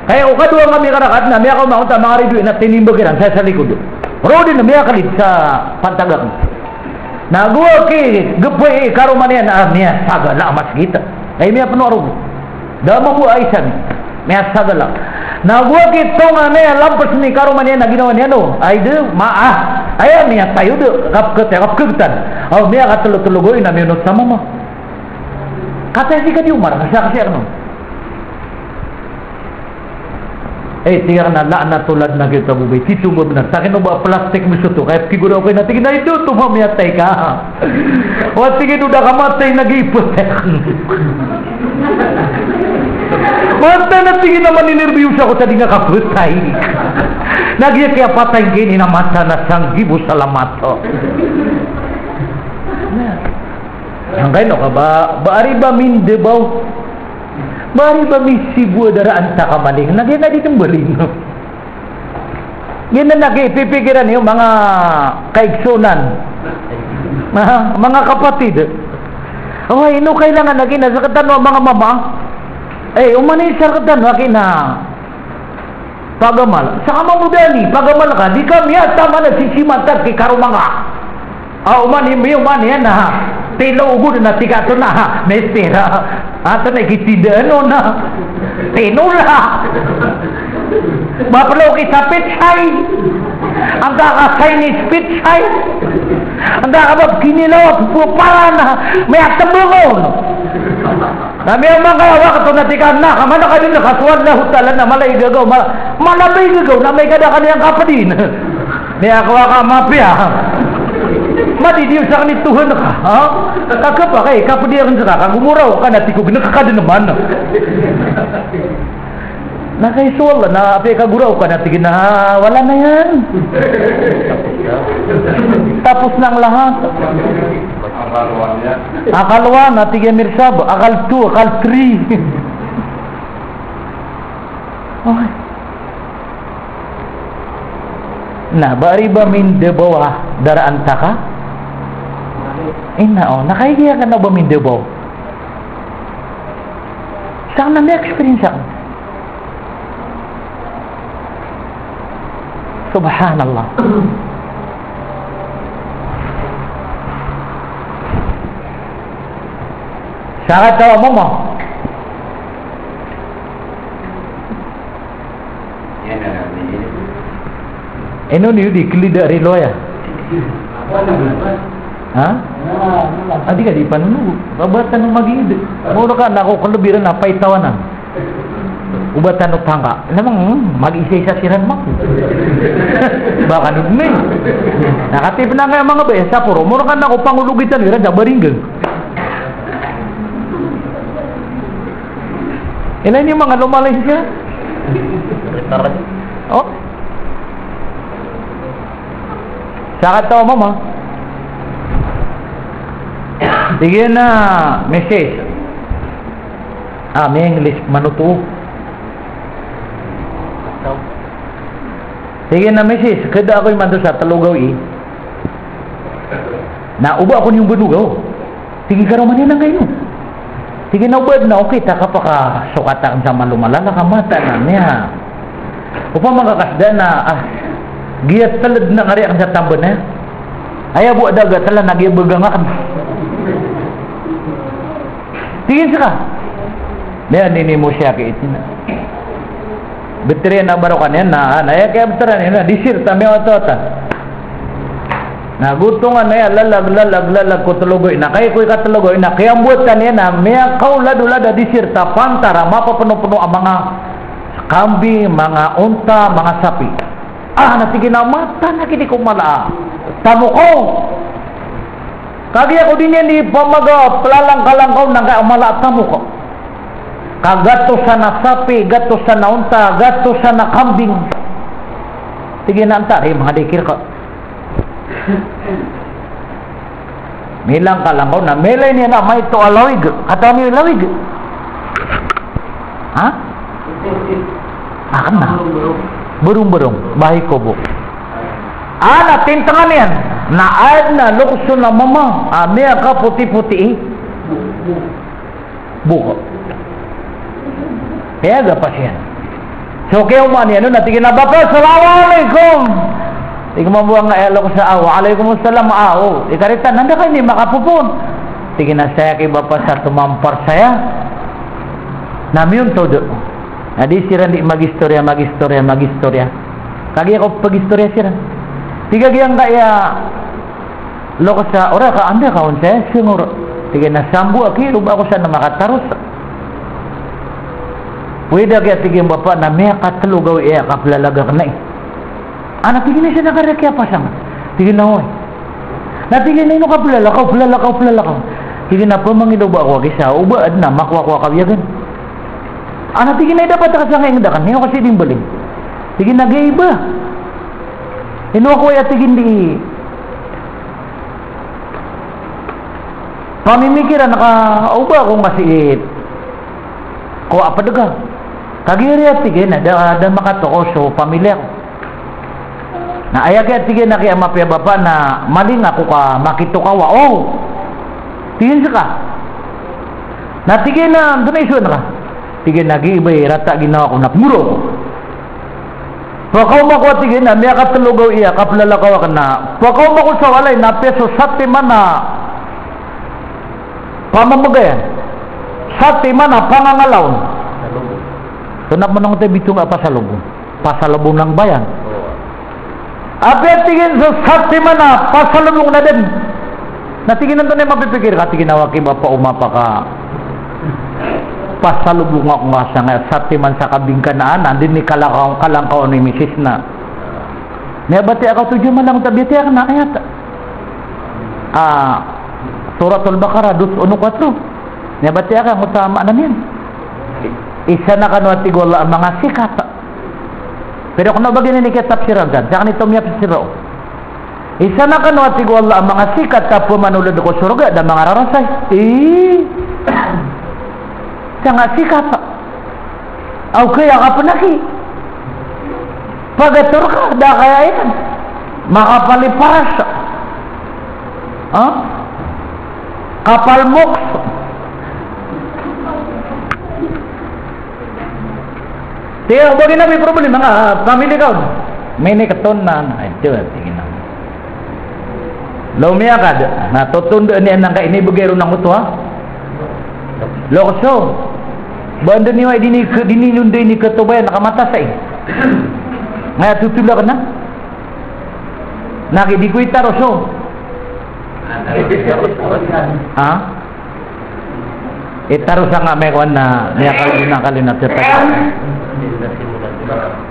Kaya o kadowa nga mikarakaat na miyakaoma on ta manga ridoay na tinimbag iran sa, sa likod. Roo dn na miyakalid sa pantag akn. Na go aki gpay i karoma niyan a miyasagala a masgit. Ay miyapno a rogo. Da mambo a isa mi. Miyasagala. Na go aki tonganay a lamps ni karoma niyan a ginawa niyan o. Ay di, ma, ah. Aya miyatayod. Kapkgt, kapkgtan. Aw, miyakatlo-tlo gawii na miyonot sa mama. Kataya si ka di Umar, na siyaksian on. Eh, tig iyan a la'natullah na giyoto a babay. Tito ba bnar. Sa akin o ba plastik misoto. Kaya tig o raw ko na tig iyan a ito, oto mamiyatay ka. Wa tig iyan o da ka matay na giyoto. Matay na tig iyan a maninerbiyos ako sa di nga kapatay. Na giya kiyapatay gini na mata na sanggibo salamat. Angkaino ka ba, ba ari ba mindabaw? Ba ari ba misibo a daraan sa kamaling? Na giya na di tmbaling. Giyanan a kipipikiran iyo manga kaigsonan. Ha? Manga kapatid. Oway, ino kailangan a giyanan sa rktano a manga mama. Eh, oman i sa rktano a giyanan. Pagamal. Sa ka mambo dani, pagamal ka, di ka miyataman a sisimatag ki karoma nga. A, oman i, oman iyan a tilo o god na tig ato na, mister. Ato na i kitindaan on na. Tinola. Maplo ki sa pitsay. Angka ka Chinese pitsay. Anda ka ba kinilaw a pupara na miyatembeng on. Na miyamangkaya wakto na tig ka na, ka mana ka dn ka so Allahu Ta'ala na mala i gagaw, mala, mala ba i gagaw, na amay ka da ka niyan kapedin. Miyakowa ka mapiya. Madidiyosa ka ni Tuhan ka, ha? Ka kepakay, kapedi aken seka, ka gomoraok ka na tikog na ka dn man. Na kay so Allah, na apiya kagoraok ka na tig iyan a, "Wala na yan. Tapos na ang lahat." Akal one, na tig iyan, "Mirsab, akal two, akal three." Okay. Na ba ari ba mindabaw a daraan ta ka? Ina, o, na kagiya ka na ba mindabaw? Sa aken na mi-experience aken. Subhanallah. Sa kataw a mama. Ino niyo di kelid a riloya? Ha? Adi ka di panonog. Ba tano magiid. Mawla ka na ko kelebiran a pay tawanan. Oba tano tangka. Namang, hmm, mag-isa-isa siran mako. Ba kano dn. Na kati pn angkaya manga baya sa poro. Mawla ka na ko pangologitan iran sa baringgeng. Ilay niyo manga lomalay siya. O. Sa kataw a mama. Tig iyan a, "Misis." A, mi-English manoto. Tig iyan a, "Misis, keda ako imanto sa telo gawii. Na oba ako niyo mbalogaw." Tig iyan, "Karoma niyan angkaino?" Tig iyan a, "Oba adn a okit a kapakasokatan sa malomalala ka mataan a miya. Opama ka kasda na, ah, giya teled na kari aken sa tamben aya. Aya bo a daga tela na giya begang aken." Tig iyan seka. Miya nini mo siya ki itina. Beteran a barokan iyan na, na aya kiyabetera niyan na, disir ta miya oto-oto. Na gotongan iyan, lalag, lalag, lalag ko telo gawii. Na kay ko ikatelo gawii na kiyambotan iyan na miyakaolad-olad a disir ta pantar a mapapenopeno a manga kambing, manga onta, manga sapi. A, na tig iyan a mataan aki di ko mala a tamok aw. Kagiya ko di niyan di pamaga pelalangkalangkaw na angkaya mala a tamok aw. Ka gatosan a sapi, gatosan a onta, gatosan a kambing. Tig iyan a antaa i manga dikir ka. Milangkalangkaw na miyailay niyan a maito a lawig. Katawan iyo i lawig? Ha? Aken na. Beromberong. Bahay kubo. A, na tintengan iyan. Na adn a lokes on a mama a miyakapotipoti i buka. Kaya ga pasiyan. So, kiyaoma niyan on na tig iyan a, "Bapa, assalamu alaikum." Tig mambo angkaya lokes a, "Wa alaikum assalam." A, o, ikarita, "Anda ka ini makapopoon?" Tig iyan a, "Saya ki bapa sa tomampar saya na miyontod." Na di siran di magistorya, magistorya, magistorya. Kagiya ko pagistorya siran. Tig a giyangkaya lokes a, "Ora ka, anda ka on saya sengor?" Tig iyan a, "Sambo aki, roba ako san makataros." Wida kiya tig iyan bapa na miyakatelo gawii a kaplalaga aken ai. A, na tig iyan a isa na karek iya pasang. Tig iyan a, "Oy." Na tig iyan a, "Ino ka pelalakaw, pelalakaw, pelalakaw?" Tig iyan a, "Pemangidaw ba ako a gisa, oba adn a makowa ko a kawiyagan." A, na tig iyan a, "Ida pat ka sangkai ngeda aken, ino ka sii di mbaling?" Tig iyan a, "Giya iba. Ino ako aya," tig iyan, "di pamimikiran ka oba ako nga sii ko a pedega. Kagiya riya," tig iyan a, "da, da makatokaw so pamilya ko." Na aya kiya tig iyan a kiya mapiya bapa na maling ako ka makitokaw a, o. Tig iyan seka. Na tig iyan a, "Antonaa i isoan ka?" Tig iyan a, "Giya iba i rata ginawa ko na pengoro ako. Pekaoma ko," tig iyan a, "miyakatelo gawii a kaplalakaw aken na pekaoma ko sa walay na apiya so satiman a pamamagayan, satiman a pangangalaon." So na manong te bitong a pasalobong. Pasalobong lang bayan. Apiya tig iyan so satiman a pasalobong na den. Na tig iyan antonaa i mapipikir ka, tig iyan a waki bapa o mapaka pasalobong ako nga sangkaya satiman sa kabingkanaan, anda i kalangkaw, kalangkaw o misis na. Miyabatiya ako to Jamal, langon ta biyatiya akn a ayat. Ah, Suratul Baqarah, dos uno kuwatro. Miyabatiya ako, angkoto a maana niyan. Isa na kano a tig o Allah a manga sikat. Pero kna o ba giyanan i kitapsiran san, sa kna i tomiyapsir o. Isa na kano a tig o Allah a manga sikat a pmanolod ko sorga da manga rarasay. Ii. Sangkaya sikat. Aw kaya ka pnaki. Pagator ka, da kaya iyan. Makapal i paras. Ha? Kapal moks. Tig iyan, o ba giyanan i problema nga, ah, family ka on. Minikton na, na, ito, tig iyan. Law miyakad, na totondaan iyan angkai inibgay ron angkoto a lokes. Ba anda niyo ay dini ke, dini nunda ini katobayan, na kamata sa i. Nga totol akn na. Na ki di ko itaros o. Ha? Itaros angka mikowan na miyakal, miyakal na tiyatag.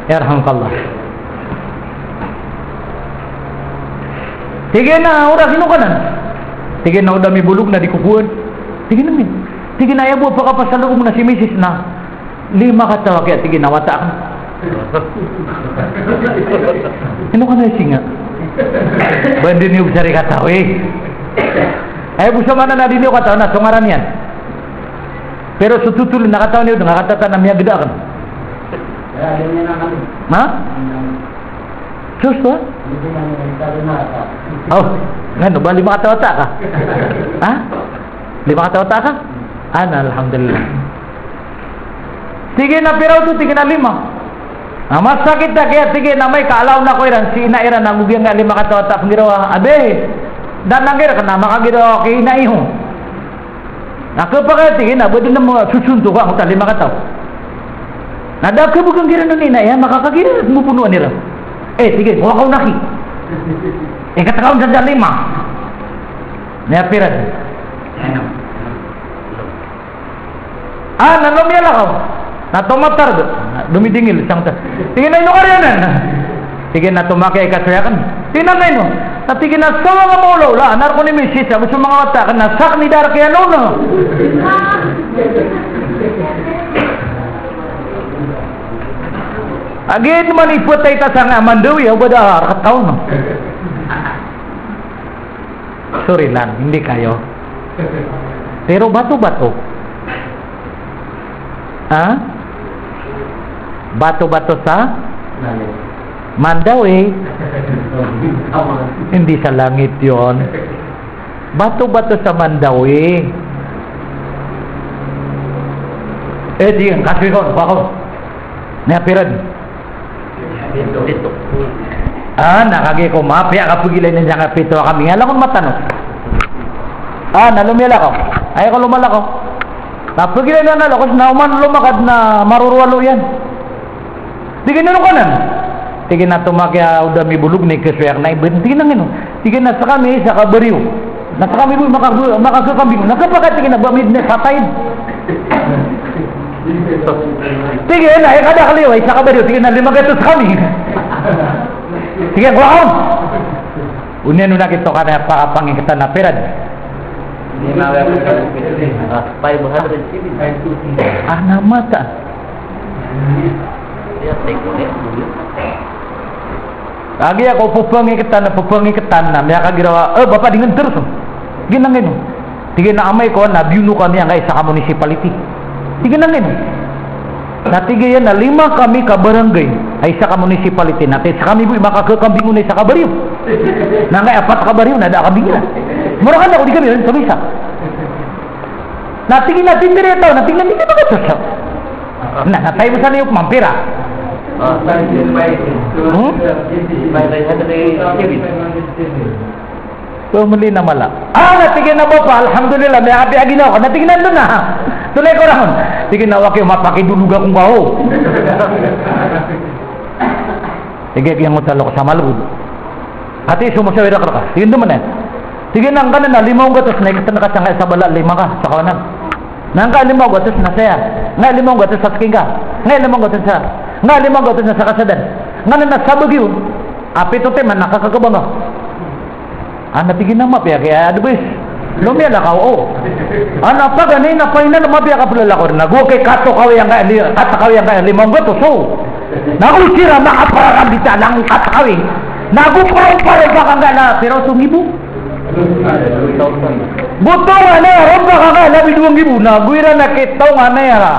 Yarhamkallah. Tig iyan a oras ino kanan. Tig iyan a o da mibolog na di ko kowan. Tig iyan a min. Tig iyan a aya bo a pakapasalobong na si misis na lima kataw a kaya tig iyan a wata akn. Ino kano i singa? Ba anda niyo bsari kataw i. Aya bo sa maana na di niyo kataw na so ngaran iyan. Pero so totol na katawan iyo, da nga katata na miyagda akn. Ha? Sus, ha? Aw, ngano ba lima kataw a wata ka? Ha? Lima kataw a wata ka? Ana, alhamdulillah. Tig iyan a pira oto, tig iyan a lima. Na masakit a kaya tig iyan a amay ka alaw na ko iran si ina iran a gogiyangkai a lima kataw a wata a pnggirawa. Abi, da nanggira ka na makagirawa ki ina iyo. Na khapakay tig iyan a ba dn a manga sosonto ka angkoto a lima kataw. Na da khabgan kiran o ina iyan, makakagira, mobonoan iran. Eh, tig iyan, kowa ka on aki. Eh, katakaw on sa da lima. Miyapira dn. Ah, na lomiyalakaw. Na tomatar dn. Domidingil sangta. Tig iyan a ino ka riyanan. Tig iyan a tomakiya i kasoy akn. Tig iyan a ino. Na tig iyan a sawa nga maolaola, na rk on i misis, ago so manga wata akn, na sakn i da rk iyan on. Agid man i ptay ta sangkaya Mandawi, aw ba da rk taw on. Sorry lang, hindi kayo. Pero bato-bato. Ha? Bato-bato sa Mandawi. Hindi sa langit yon. Bato-bato sa Mandawi. Eh, di, kasoy ko, bako. Niya piran. Ah, na kagiya ko mapiya ka pagilay niyan sangkaya pito a kambing. Ala kon matano. Ah, na lomiyalakaw. Aya ko lomalakaw. Na pagilay niyan na lokes na oman lomakad na marorowalo iyan. Tig iyan a ino kanan. Tig iyan a tomakiya o da mibolog na ikasoy akn a ibt. Tig iyan a ngino. Tig iyan a skami sa kabariyo. Na skami bo i maka-, makakakambing. Na kapakay tig iyan a ba midn i patay. Tig iyan a, eh, kadakl iyo, isa ka bariyo. Tig iyan a lima gatos skami. Tig iyan a, kowa ka on. Oniyan on a kito ka na pakapangiktan a piran. Five hundred seventy. Ah, na mata. Kagiya ko pphangiktan, pphangiktan na miyakagiraw a, eh, bapa di ngn teros. Tig iyan a ngino. Tig iyan a amay ko na biyono kami angkai isa ka municipality. Tig iyan a ngino. Na tig iyan a lima kami ka barangay a isa ka municipality. Na tig iyan a skami bo i makakakambing on a isa ka bariyo. Na angkai apat ka bariyo na da a kambing iran. Mora ka na ko di kami on, kami isa. Na tig iyan a titiri taw, na tig iyan a di ka makasasap. Na, na tayo mo sa niyo kumampira. Hmm? Pamili na mala. Ah, na tig iyan a bapa, alhamdulillah, miyakapiya ginawa ko. Na tig iyan a anda na. Tolay ko ran. Tig iyan a waki o mapakidolog akong kaho. Tig iyan a giyangkoto a lokes a malbod. Ati so mosawira ka rka. Tig iyan dn man aya. Tig iyan a ngka na lima onggatos na ikatan ka sa ngka i sabala lima ka sa kawanan. Na ngka lima onggatos na saya. Ngka lima onggatos sa sking ka. Ngka lima onggatos sa, ngka lima onggatos na sa kasadan. Ngka na sabagi on a pito timan na kakagabang ka. Ana tig iyan a mapiya ki advice. Lomiyalakaw o. Ana paganay na paina na mapiya ka plalakaw. Na go kay katakawi angka li-, katakawi angka lima onggatos o. Na go siran makapararambita lang katakawi. Na go paromparompa ka angka la pira oto nggibo. Go tonganay a rompa ka angka labi dowa nggibo. Na go iran a kitaw nga na aya ra.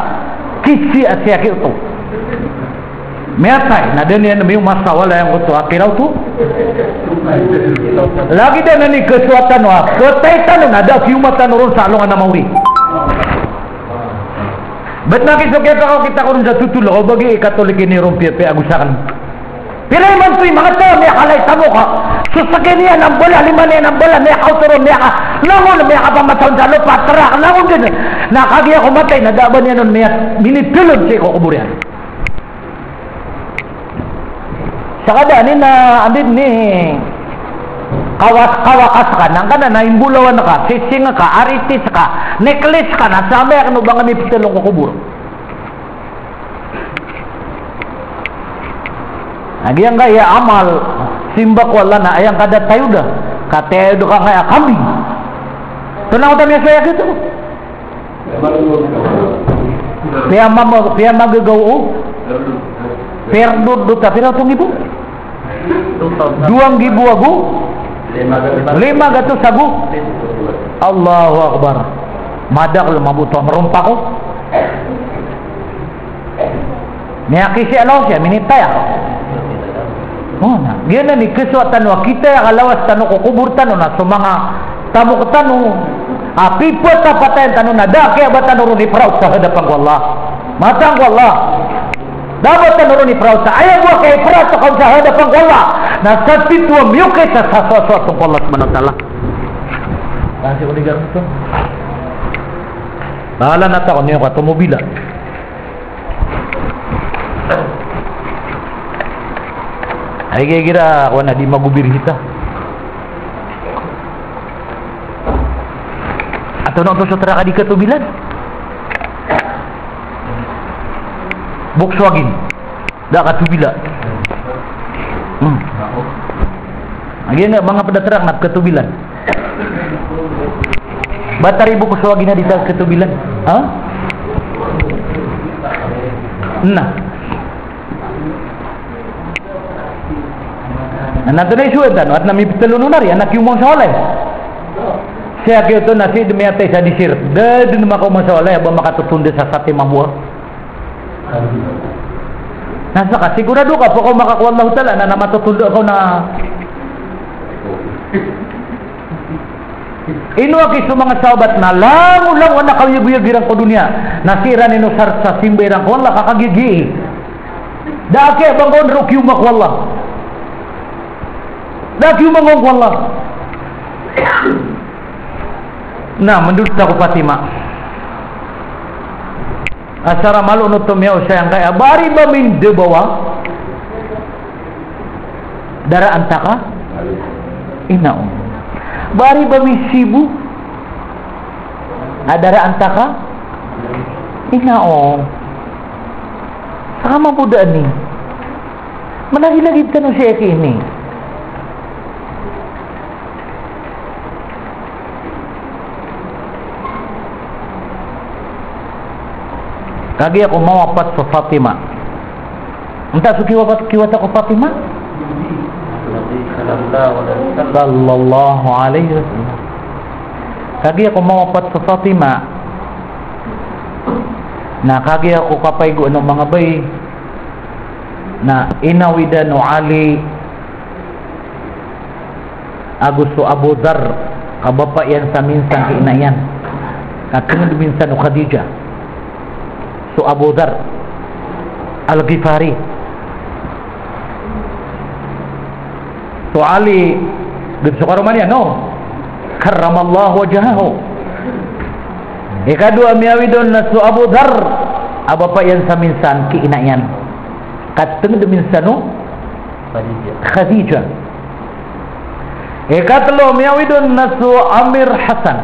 Kisi a siyaki oto. Miyatay, na da niyan miyomasawala angkoto a pira oto. Lagid anan i kasowa tano a ptay tano na da a kiyoma tano ron sa alongan a maori. Bat na kiso kiyapakaw kita ko ron sa totol, o bagi i Katolik ini ron piyapiya ago sakn. Pira imanto i manga taw a miyakalay tamok a so skin iyan a mbala, lima niyan a mbala, miyakaoto ron, miyaka-, langon, miyakapamataw on sa lopa, trak, langon dn. Na kagiya ko matay na da a ba niyan on miya-, minitolon sii ko kobor iyan. Sa kadaan i na andi ni kawas, kawakas ka, na ngka na imbolawan ka, sising ka, aritis ka, necklace ka, na sambi akn o ba ngka miptolon ko kobor. Na giyangkaya amal, simba ko Allah na aya ngka da tayoda, ka tayoda ka angkaya kambing. Tonaa oto a miyasaya gioto. Piyamam-, piyamagagaw o perdod oto a pira oto nggibo? Dowa nggibo ago lima gatos ago. Allahu Akbar. Madakl mambo oto a marompa ko. Miyakisi a lawas iyan, minitaya. O, na giyanan i kasowa tano a kitaya ka lawas tano ko kobor tano na so manga tamok tano a pipatapatayan tano na da a kiyaba tano ron ipraot sa hadapan ko Allah. Mataan ko Allah. Da a ba tano ron ipraot sa aya bo a kiyapraot ka on sa hadapan ko Allah. Na sa tito a miyokit sa soasoat ko Allah Subhanahu wa Ta'ala. Kasi ko ligar oto. Bahala na ta ko niyo ka tomobila. Ay, kaya kira, ako na di magubir kita. Ato na oto so trak a di katobilan. Volkswagen. Da katobila. Hmm. Agi na, manga pd a trak na katobilan. Battery bo ko so agi na di ta katobilan. Ha? Na. Na, na tonay so tano, at na miptelo no nari, anak yung mong sawalay. Siya kiyo to na si demi atay sa disir. Da dn makaoma sawalay, aba makatotonda sa sati mambo. Na saka, sigurado ka, pakaoma ka ko Allahu Ta'ala, na, na matotondo ako na. Ino aki so manga sahabat na langolangon a kaoyagoyag iran ko doniya. Na siran ino sar sa simba iran ko Allah ka kagiya gii. Da aki a ba ngka on ro kioma ko Allah. Da aki a ba ngka on ko Allah. Na, mendulot ako Fatima. Asar a malo oto miyaosay angkaya ba ari ba mindebawa. Daraan ta ka? Ina o. Ba ari ba misibo. A daraan ta ka? Ina o. Saka maboda ani. Managilagid tano si eki ini. Kagiya ko mawapat so Fatima. Antaa so kiwapat, kiwata ko Fatima? Sallallahu alaihi wasallam. Kagiya ko mawapat so Fatima. Na kagiya ko kapaigo ano manga bai. Na inawidan o Ali ago so Abu Dhar, ka bapa iyan sa minsan ki ina iyan. Ka tenged minsan o Khadijah. So Abu Dhar Al-Ghifari. So Ali, ged so karoma niyan, no? Karramallahu wajhahu. Ikadowa a miyawid on na so Abu Dhar, a bapa iyan sa minsan ki ina iyan. Ka tenged minsan o Khadijah. Khadijah. Ikatlo, miyawid on na so Amir Hasan.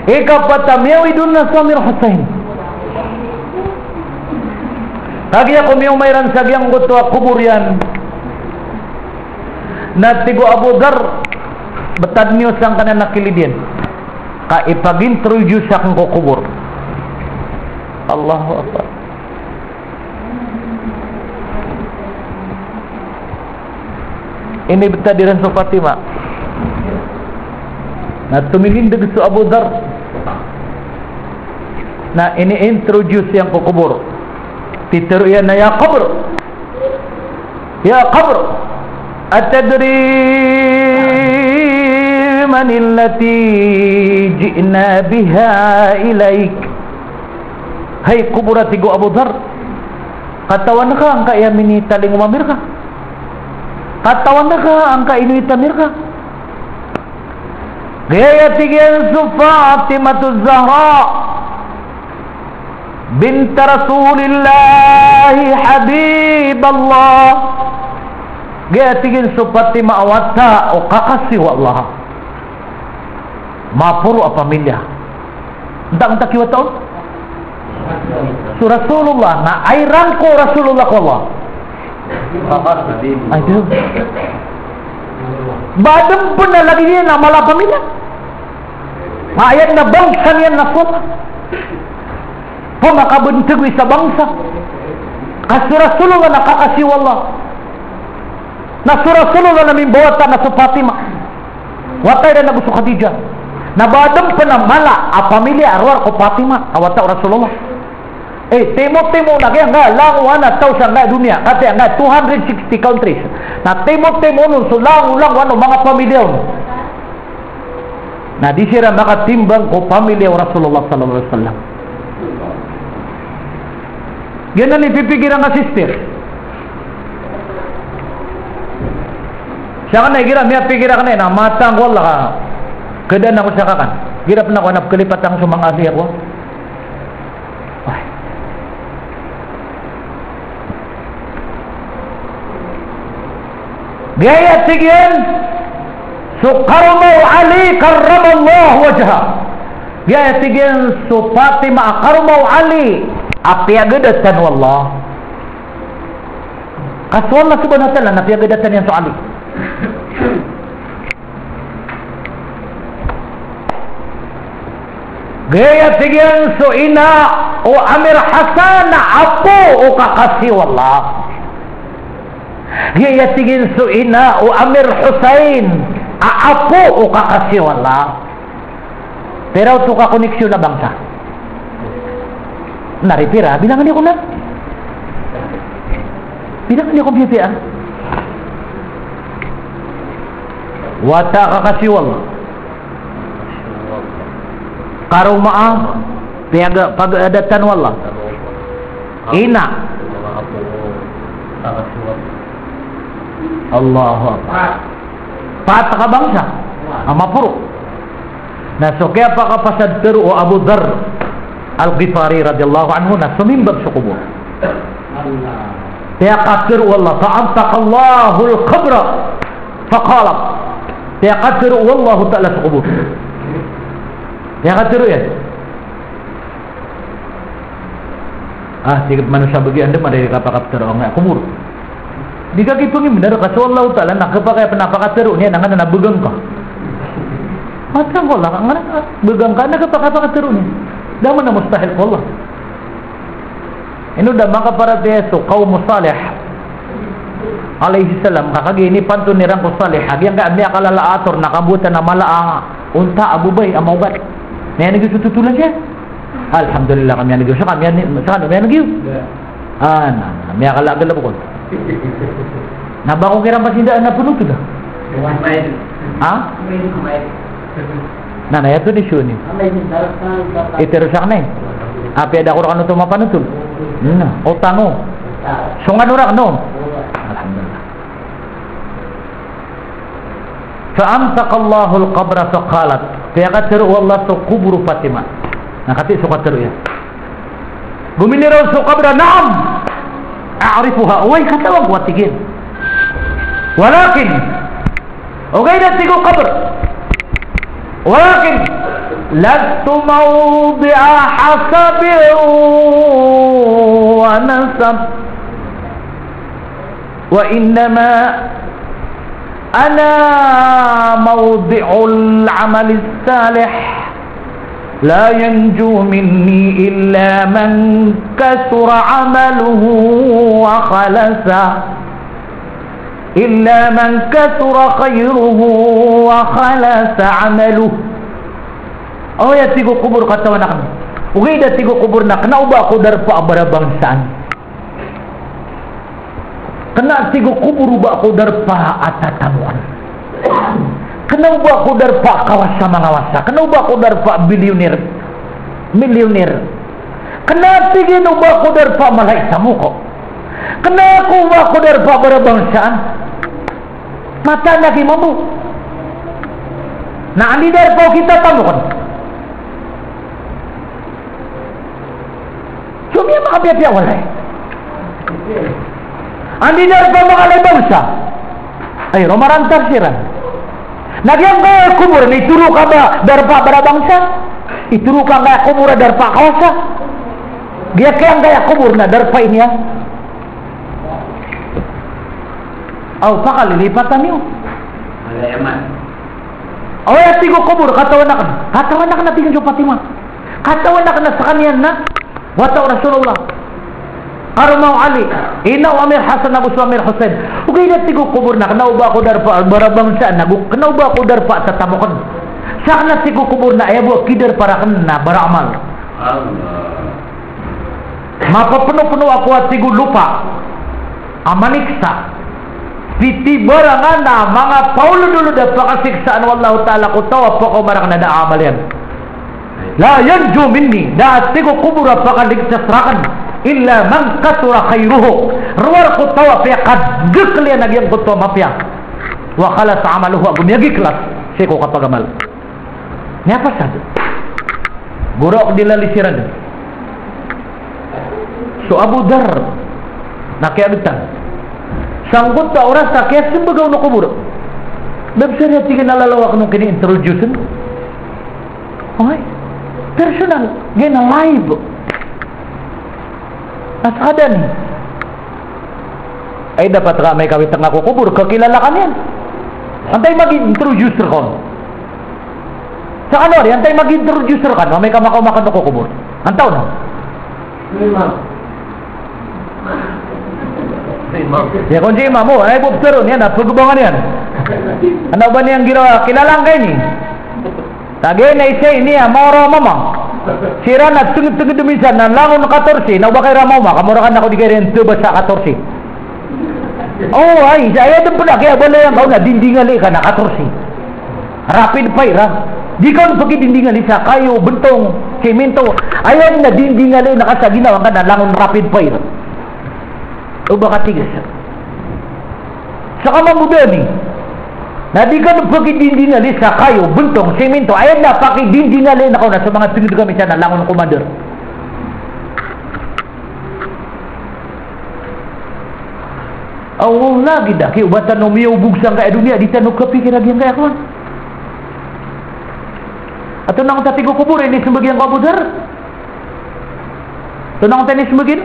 Ikapat a miyawid on na so Amir Hussein. Kagiya ko miyoma iran sa giyangkoto a kobor iyan. Na tig o Abu Dharr, btad niyo sangkanan a kilid iyan. Ka ipag-introduce akn ko kobor. Allahu Akbar. Inibtad iran so Fatima. Na tomilindg so Abu Dharr. Na ini-introduce iyan ko kobor. Titero iyan na, "Ya qabr. Ya qabr. Atadri man allati ji'na biha ilaik?" Hay kobor, a tig o Abu Dharr. Katawan ka angkai a minitalingoma mi rka? Katawan ka angkai a inowita mi rka? Giya tig iyan so Fatimatu Zahra bint Rasulillahi Habiballah. Giya tig iyan so Fatima a wata o kakasi o Allah. Maporo a pamilya. Antaa, antaa i wata on? So Rasulullah, na ay rangko o Rasulullah ko Allah. Ay, di. Ba adn pn a lagid iyan a mala a pamilya? Aya na bangsa niyan na so Allah. Pmakabntg o isa a bangsa. Ka so Rasulullah na kakasi o Allah. Na so Rasulullah na mimbawata na so Fatima. Wata iran ago so Khadijah. Na ba adn pn a mala a pamilya a rowar ko Fatima a wata o Rasulullah. Eh, timo-timo na giya angkai a langowan a taw sangkai a doniya. Katii angkai a two hundred sixty countries. Na timo-timo on so langolangowan o manga pamilya on. Na di siran makatimbang ko pamilya o Rasulullah sallallahu alaihi wasallam. Giyanan i pipikiran ka, sister. Siya ka na, igira miyapikir akn na matang ko Allah ka. Kadaan ako sa kakan. Igira pn ako na pkhalipatan ko so manga ahli ako. Ay. Giya tig iyan so karoma o Ali karramallahu wajhah. Giya tig iyan so Fatima a karoma o Ali a piyagadatan o Allah. Ka so Allah subhanahu wa ta'ala na piyagadatan iyan so Ali. Giya tig iyan so ina o Amir Hasan a apo o kakasi o Allah. Giya tig iyan so ina o Amir Hussein a apo o kakasi o Allah. Pira oto ka koneksyon a bangsa? Na ri pira, bilangan iyo ko na. Bilangan iyo ko piyapiya. Wata a kakasi o Allah. Karoma a piyaga, pagadatan o Allah. Ina. Allahu Akbar. Pat a kabangsa a maporo. Na so kiyapakapasad tero o Abu Dharr Al-Ghifari radhiyallahu anhu na somimbag so kobor. Piyakatero o Allah, fa antaqallahul qabra, faqalat. Piyakatero o Allahu Ta'ala so kobor. Piyakatero iyan. Ah, tig o manosiya a bagi anda, mada i kapakatero angkai a kobor. Di ka kipangimnar ka so Allahu Ta'ala na kapakay a pn a pakatero niyan na nganan a bgan ka. Matang ko Allah, nganan a bgan ka na kapakay a pakatero niyan. Da man a mustahil ko Allah. Ino da makaparatiyaya so kawm o Salih alayhis salam, ka kagiya inipantun iran ko Salih a giyangkai a miyakalala a ator na kambotan a mala a onta a babay a maogat. Miyaneg iyo so totolan siya. Alhamdulillah, ka miyaneg iyo. Saka miyan-, saka miyaneg iyo. Ah, na, na, miyakala a galbk on. Na ba ko kiran pasindaan na pnotol a? Ha? Na, na, aya to di siyon i. Itero sa kna i. Apiya da ko rkano oto mapanotol. Na, o tano. Songan o rakn o. Alhamdulillah. Fa antaqallahul qabra faqalat. Piyakatero o Allah so kobor o Fatima. Na katii so katero iyan. Gomiliraw so kabr a, "Na'am! A'rifuha." Oway, katawan ko, a tig iyan. Walakin, ogaid a tig o kabr, walakin lastu mawdi'a hasabin wa nasab, wa innama ana mawdi'ul amalis salih. La yanju minni illa man kathura amaluhu wa khalasa, illa man kathura khairuhu wa khalasa amaluh. Aya tig o kobor, katawan akn, ogaid a tig o kobor na kna o ba ko darpa a barabangsaan. Kna, tig o kobor, o ba ko darpa a tatamokn. Kna o ba ko darpa a kawasa mangawasa. Kna o ba ko darpa a bilyoner, milyoner. Kna, tig iyan, o ba ko darpa a mala i tamok. Kna o ba ko darpa a barabangsaan. Mataan a ki mambo. Na anda i darpa o kitatamokn? So miya makapiyapiya, walay. Anda i darpa a mala i bangsa? Ay, roo marantar siran. Na giyangkaya kobor na itoro ka ba darpa a barabangsaan? Itoro ka angkaya kobor a darpa a kawasa? Giyangkaya kobor na darpa ini a, aw, pakalilipatan iyo. Aw, aya tig o kobor, katawan akn. Katawan akn a tig iyan so Fatima. Katawan akn a skaniyan na wata o Rasulullah, karoma o Ali, ina o Amir Hasan ago so Amir Hussein. Ogaid a tig o kobor na kna o ba ko darpa a barabangsaan, ago kna o ba ko darpa a tatamokn. Sakn a tig o kobor na aya bo a kidarpa rakn na baraamal. Allah. Mapapnopno ako a tig o lopa a maniksa. Pitibarangan a manga paolodolod a pakasiksaan o Allahu Ta'ala ko taw a pakaoma rakn a da a amal iyan. La yanju minni, da a tig o kobor a pakaligtas rakn, illa man kathura khairuhu, rowar ko taw a piyakagikl iyan a giyangkoto a mapiya. Wa khalasa amaluhu, ago miyagiklas sii ko kapagamal. Miyapasad. Goro ako di lali siran. So Abu Dhar na kiyagtan. Sangkoto a oras a kiyasmbag on o kobor, da bs ari a tig iyan a lalaw akn on kini-introduce-n. Oway. Personal. Giyanan a live. Na skaniyan. Ay, dapat ka amay ka witnga ko kobor, kakilala ka niyan. Antaa i mag-introduce rka on? Skano ari, antaa i mag-introduce rkano amay ka makaoma kano ko kobor? Antaa on? Imam. Imam. Aya kon si imam, o, ay, bo ptharoon iyan a pagbangan iyan. Antaa ba niyan giraw a kilala ngka ini? Lagid na isa ini a mawra o mama. Siran na tngd-tngd minsan na langon katorsi, na o ba ka iran mawma, ka mawra ka na ko di ka iran tbasa katorsi. O, ay, sa aya dn pn a kiyabaloy angka on na dindingali ka na katorsi. Rapid fire, a. Di ka on pkidindingali sa kayo, bntong, siminto. Aya na dindingali na ka sa ginawa ngka na langon rapid fire. O ba ka tig a sa Sa kamambo dn i, na di kano pakidindingali sa kayo, bntong, siminto, aya na pakidindingali na kaw na so manga tngd kami sa na langon commander. Aw, lagid a kiyoba tano miyaobog sangkaya doniya, di tano kapikir a giyangkaya kowan. Antonaa oto a tig o kobor, inismbag iyan ko Abu Dhar? Antonaa oto a inismbag iyan?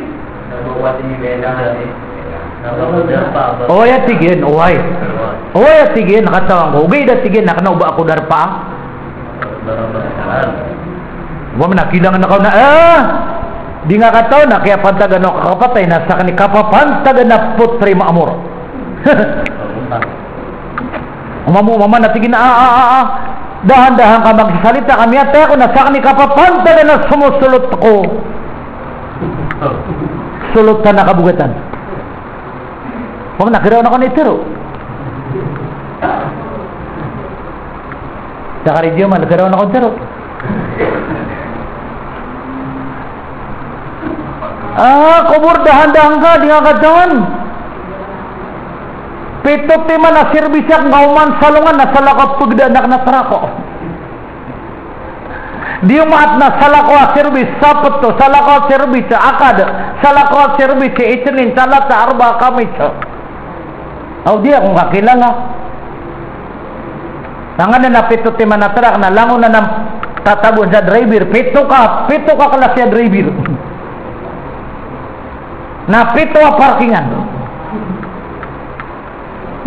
O, aya tig iyan, oway. O, aya tig iyan, katawan ko. Ogaid a tig iyan na kna o ba ako darpa. Ba man a kilang na kaw na, ah, di nga katawan a kiyapantagan o kakapatay na sakn i kapapantagan a potri maamor. Mama, mama na tig iyan, ah, ah, ah, ah. Dahan-dahan ka magsasalita, ka miyatay ako na sakn i kapapantagan a somosolot ko. Solotan a kabogatan. Mama na, giraw na ko na itharo. Sa karidiyo man, giraw na ko itharo. Ah, kobor, dahan-dahan ka, di nga katawan. Pito timan a sirbis ak, nga oman salongan na salakaw a pgdaan ak na trako. Di omat na salakaw a sirbis Sabto, salakaw a sirbis Akad, salakaw a sirbis Isnin, Talata, Arba, Kamis. Aw di ako ngka kilala. Sangkanan a pito timan a trak na langon anan tatagoan sa driver. Pito ka, pito ka klasi a driver. Na pito a parkingan.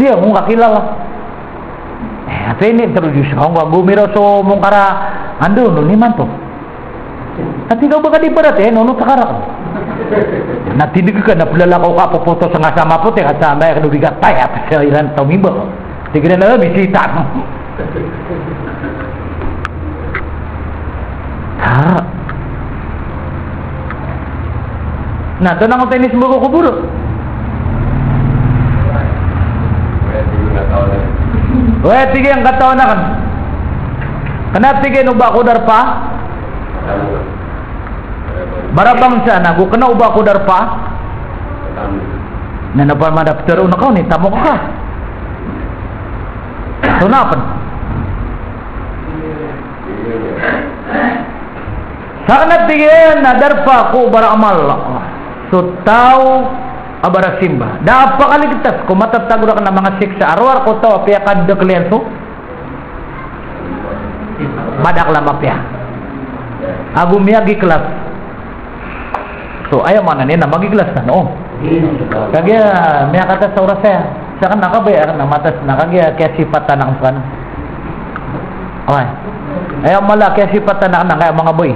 Di ako ngka kilala. Eh, ati ini terus ako ngka gomiraw so mongkar a ando, no, niman to. Ati ka ba ka di paratiyaya, no, no, takarak. Na tindeg ka na pelalakaw ka popoto sa nga sa mapoti, ka sa maya ka do bigat taya, sa iran taw mimba. Tig iran na, bisita. Tara. Na, tonaa oto ini sembag ko kubur. Weh, tig iyan katawan aken. Kena tig iyan o ba ko darpa. Barabangsa na go kena o ba ko darpa. Na, na ba madaptero na kaw ni tamok ka. Tonaa pen. Sakn a tig iyan a darpa ko baramal so taw a barasimba. Da a pakaligtas ko matatago rakn a manga siksa a rowar ko taw a piyakadakl iyan so madakl a mapiya. Ago miyagiklas. So, aya maana niyan na magiklas tano. Kagiya miyakata sa oras aya. Sakn na kabaya akn na matas na kagiya kiyasipatan akn skano. Oway. Aya mala kiyasipatan akn na kaya manga bai.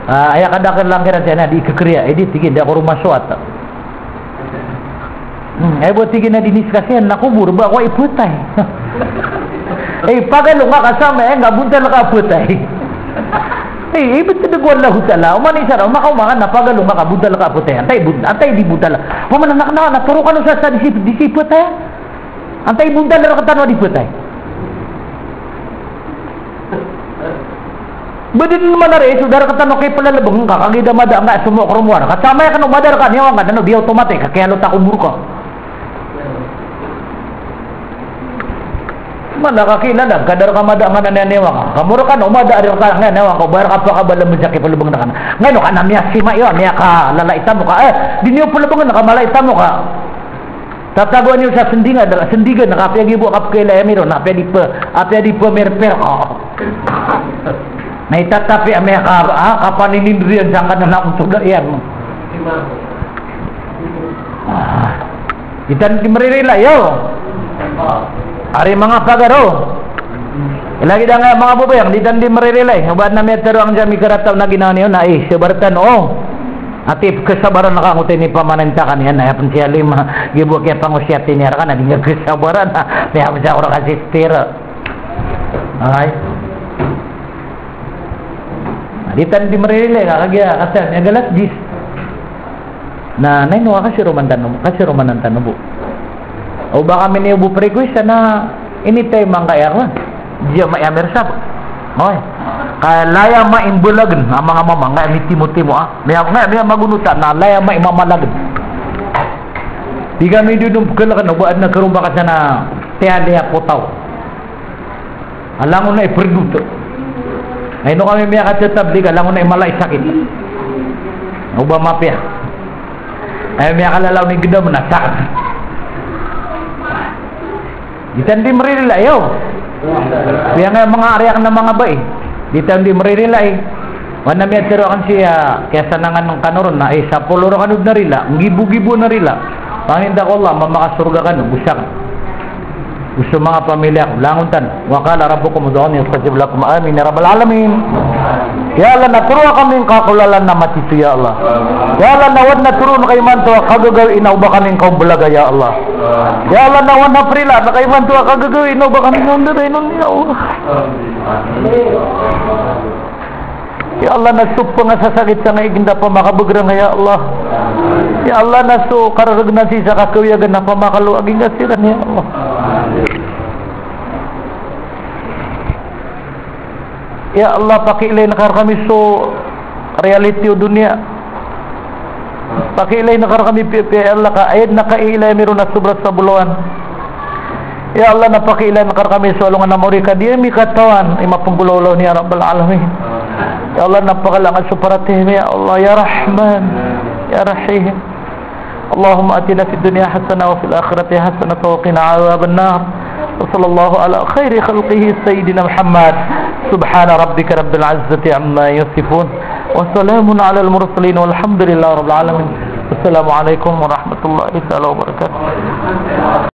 Ah, aya kadakl lang kiran saya na di kekeriya, eh, di tig iyan di ako roo masowat. Hmm, aya bo tig iyan a diniskasiyan na kobor ba ko ipetay. Eh, pagalo nga ka sa maya, eh, nga bontal ka petay. Eh, ibet deg o Allahu Ta'ala. Oman isa ra, makaoma ka na pagalo nga ka bontal ka petay. Antaa i bon-, antaa i di bontal. Oman na, na, na, toro kano sa, sa di si, di si petay. Antaa i bontal rektano a di petay. Ba di den man ari, so da rektano kay pelalebeng ka, kagiya da mada nga so mo kromowar. Ka sa maya kano mada reka niyawa nga, dano di automatic, ka kiyalota ko murka. Mana ka kilala, ka da reka mada nga na niyawa nga. Ka murka no mada ari reka nga niyawa nga, o ba reka pakabala mo sa kipelebeng reka na. Nga ino ka na miyasima iyo, miyakalala i tamok ka. Eh, di niyo pelebeng na ka mala i tamok ka. Tatagoan iyo sa sendingan, sendigan, na kapiya gibo kapkailay ami ron, na kapiya di pe, kapiya di pemirpir. Na itatapi ami ka, ah, kapaninindriyan sangkanan a ontoda iyan. Ah. Di tano di maririla iyo. Ari manga pagar o. Lagid a nga manga babayang, di tano di maririla iyo. Oba na miyatero angka sa mikarataw na ginawa niyo na, eh, sabar tano. Ati, kesabaran ka ngoto ini pamaninta ka niyan, aya pen si Halimah, gibo kiyapangosiyat ini, reka na di nga kesabaran, na, miyapesaw reka si Esther. Ay. Na, di tano di maririla, ka kagiya, kasa, miyagalas jis. Na, na ino, kasiroman tano, kasiroman tano bo. O ba kami niyo bo pre-request na, anytime angkaya ko. Di a maya mirsab. Oy. Ka laya mai mbalagen a manga mama, nga mitimo-timo a. Miya, nga miya magonota na laya mai mamalagen. Di kami di dom kelakan o ba adn a karomba ka sa na tiyaliya potaw. A langon a iperdot. Ay, ino kami miyakatetablig a langon a imala i sakit. O ba mapiya. Ay, miyakalalaw ni gedam na sakit. Di tano di maririla iyo. Piya nga manga ari aken a manga bai. Di tano di maririla iyo. Wana miyatero aken siya, kiyasanangan kano ron na, eh, sapolo roo kano den a rila, nggibo-gibo a rila. Paninta ko Allah, mamakasorga kano, go saken. Go so manga pamilya ko, langon tano. Wa qala rabbukum ud'uni astajib lakum. Amin ya rabbal alamin. Ya Allah, na toroa kami ngka ko lalan a matito, ya Allah. Ya Allah, na o aden a toroon ka imanto a kagagawii na o ba kami ngka ombalaga, ya Allah. Ya Allah, na o aden a prila na ka imanto a kagagawii na o ba kami ngka ondarainon, ya Allah. Ya Allah, na so pengasasakit sa nga igen da pamakabegereng, ya Allah. Ya Allah, na so karereg na sii sa kakawiyagan na pamakaloag igen siran, ya Allah. Ya Allah, pakiilay ngka rekami so reality o doniya. Pakiilay ngka rekami piyapiya, ya Allah, ka aya den a kailay ami ron na sobra sa bolawan. Ya Allah, na pakiilay ngka rekami so alongan a maori ka di ami katawan i mapenggolawlaw niyan, ya Rabbal Alamin. Ya Allah, na pakalangad so paratiyaya ami, ya Allah, ya Rahman, ya Rahim. اللهم آتنا في الدنيا حسنة وفي الآخرة حسنة وقنا عذاب النار. وصلى الله على خير خلقه سيدنا محمد. سبحان ربك رب العزة عما يصفون. وسلام على المرسلين والحمد لله رب العالمين. السلام عليكم ورحمة الله تعالى وبركاته.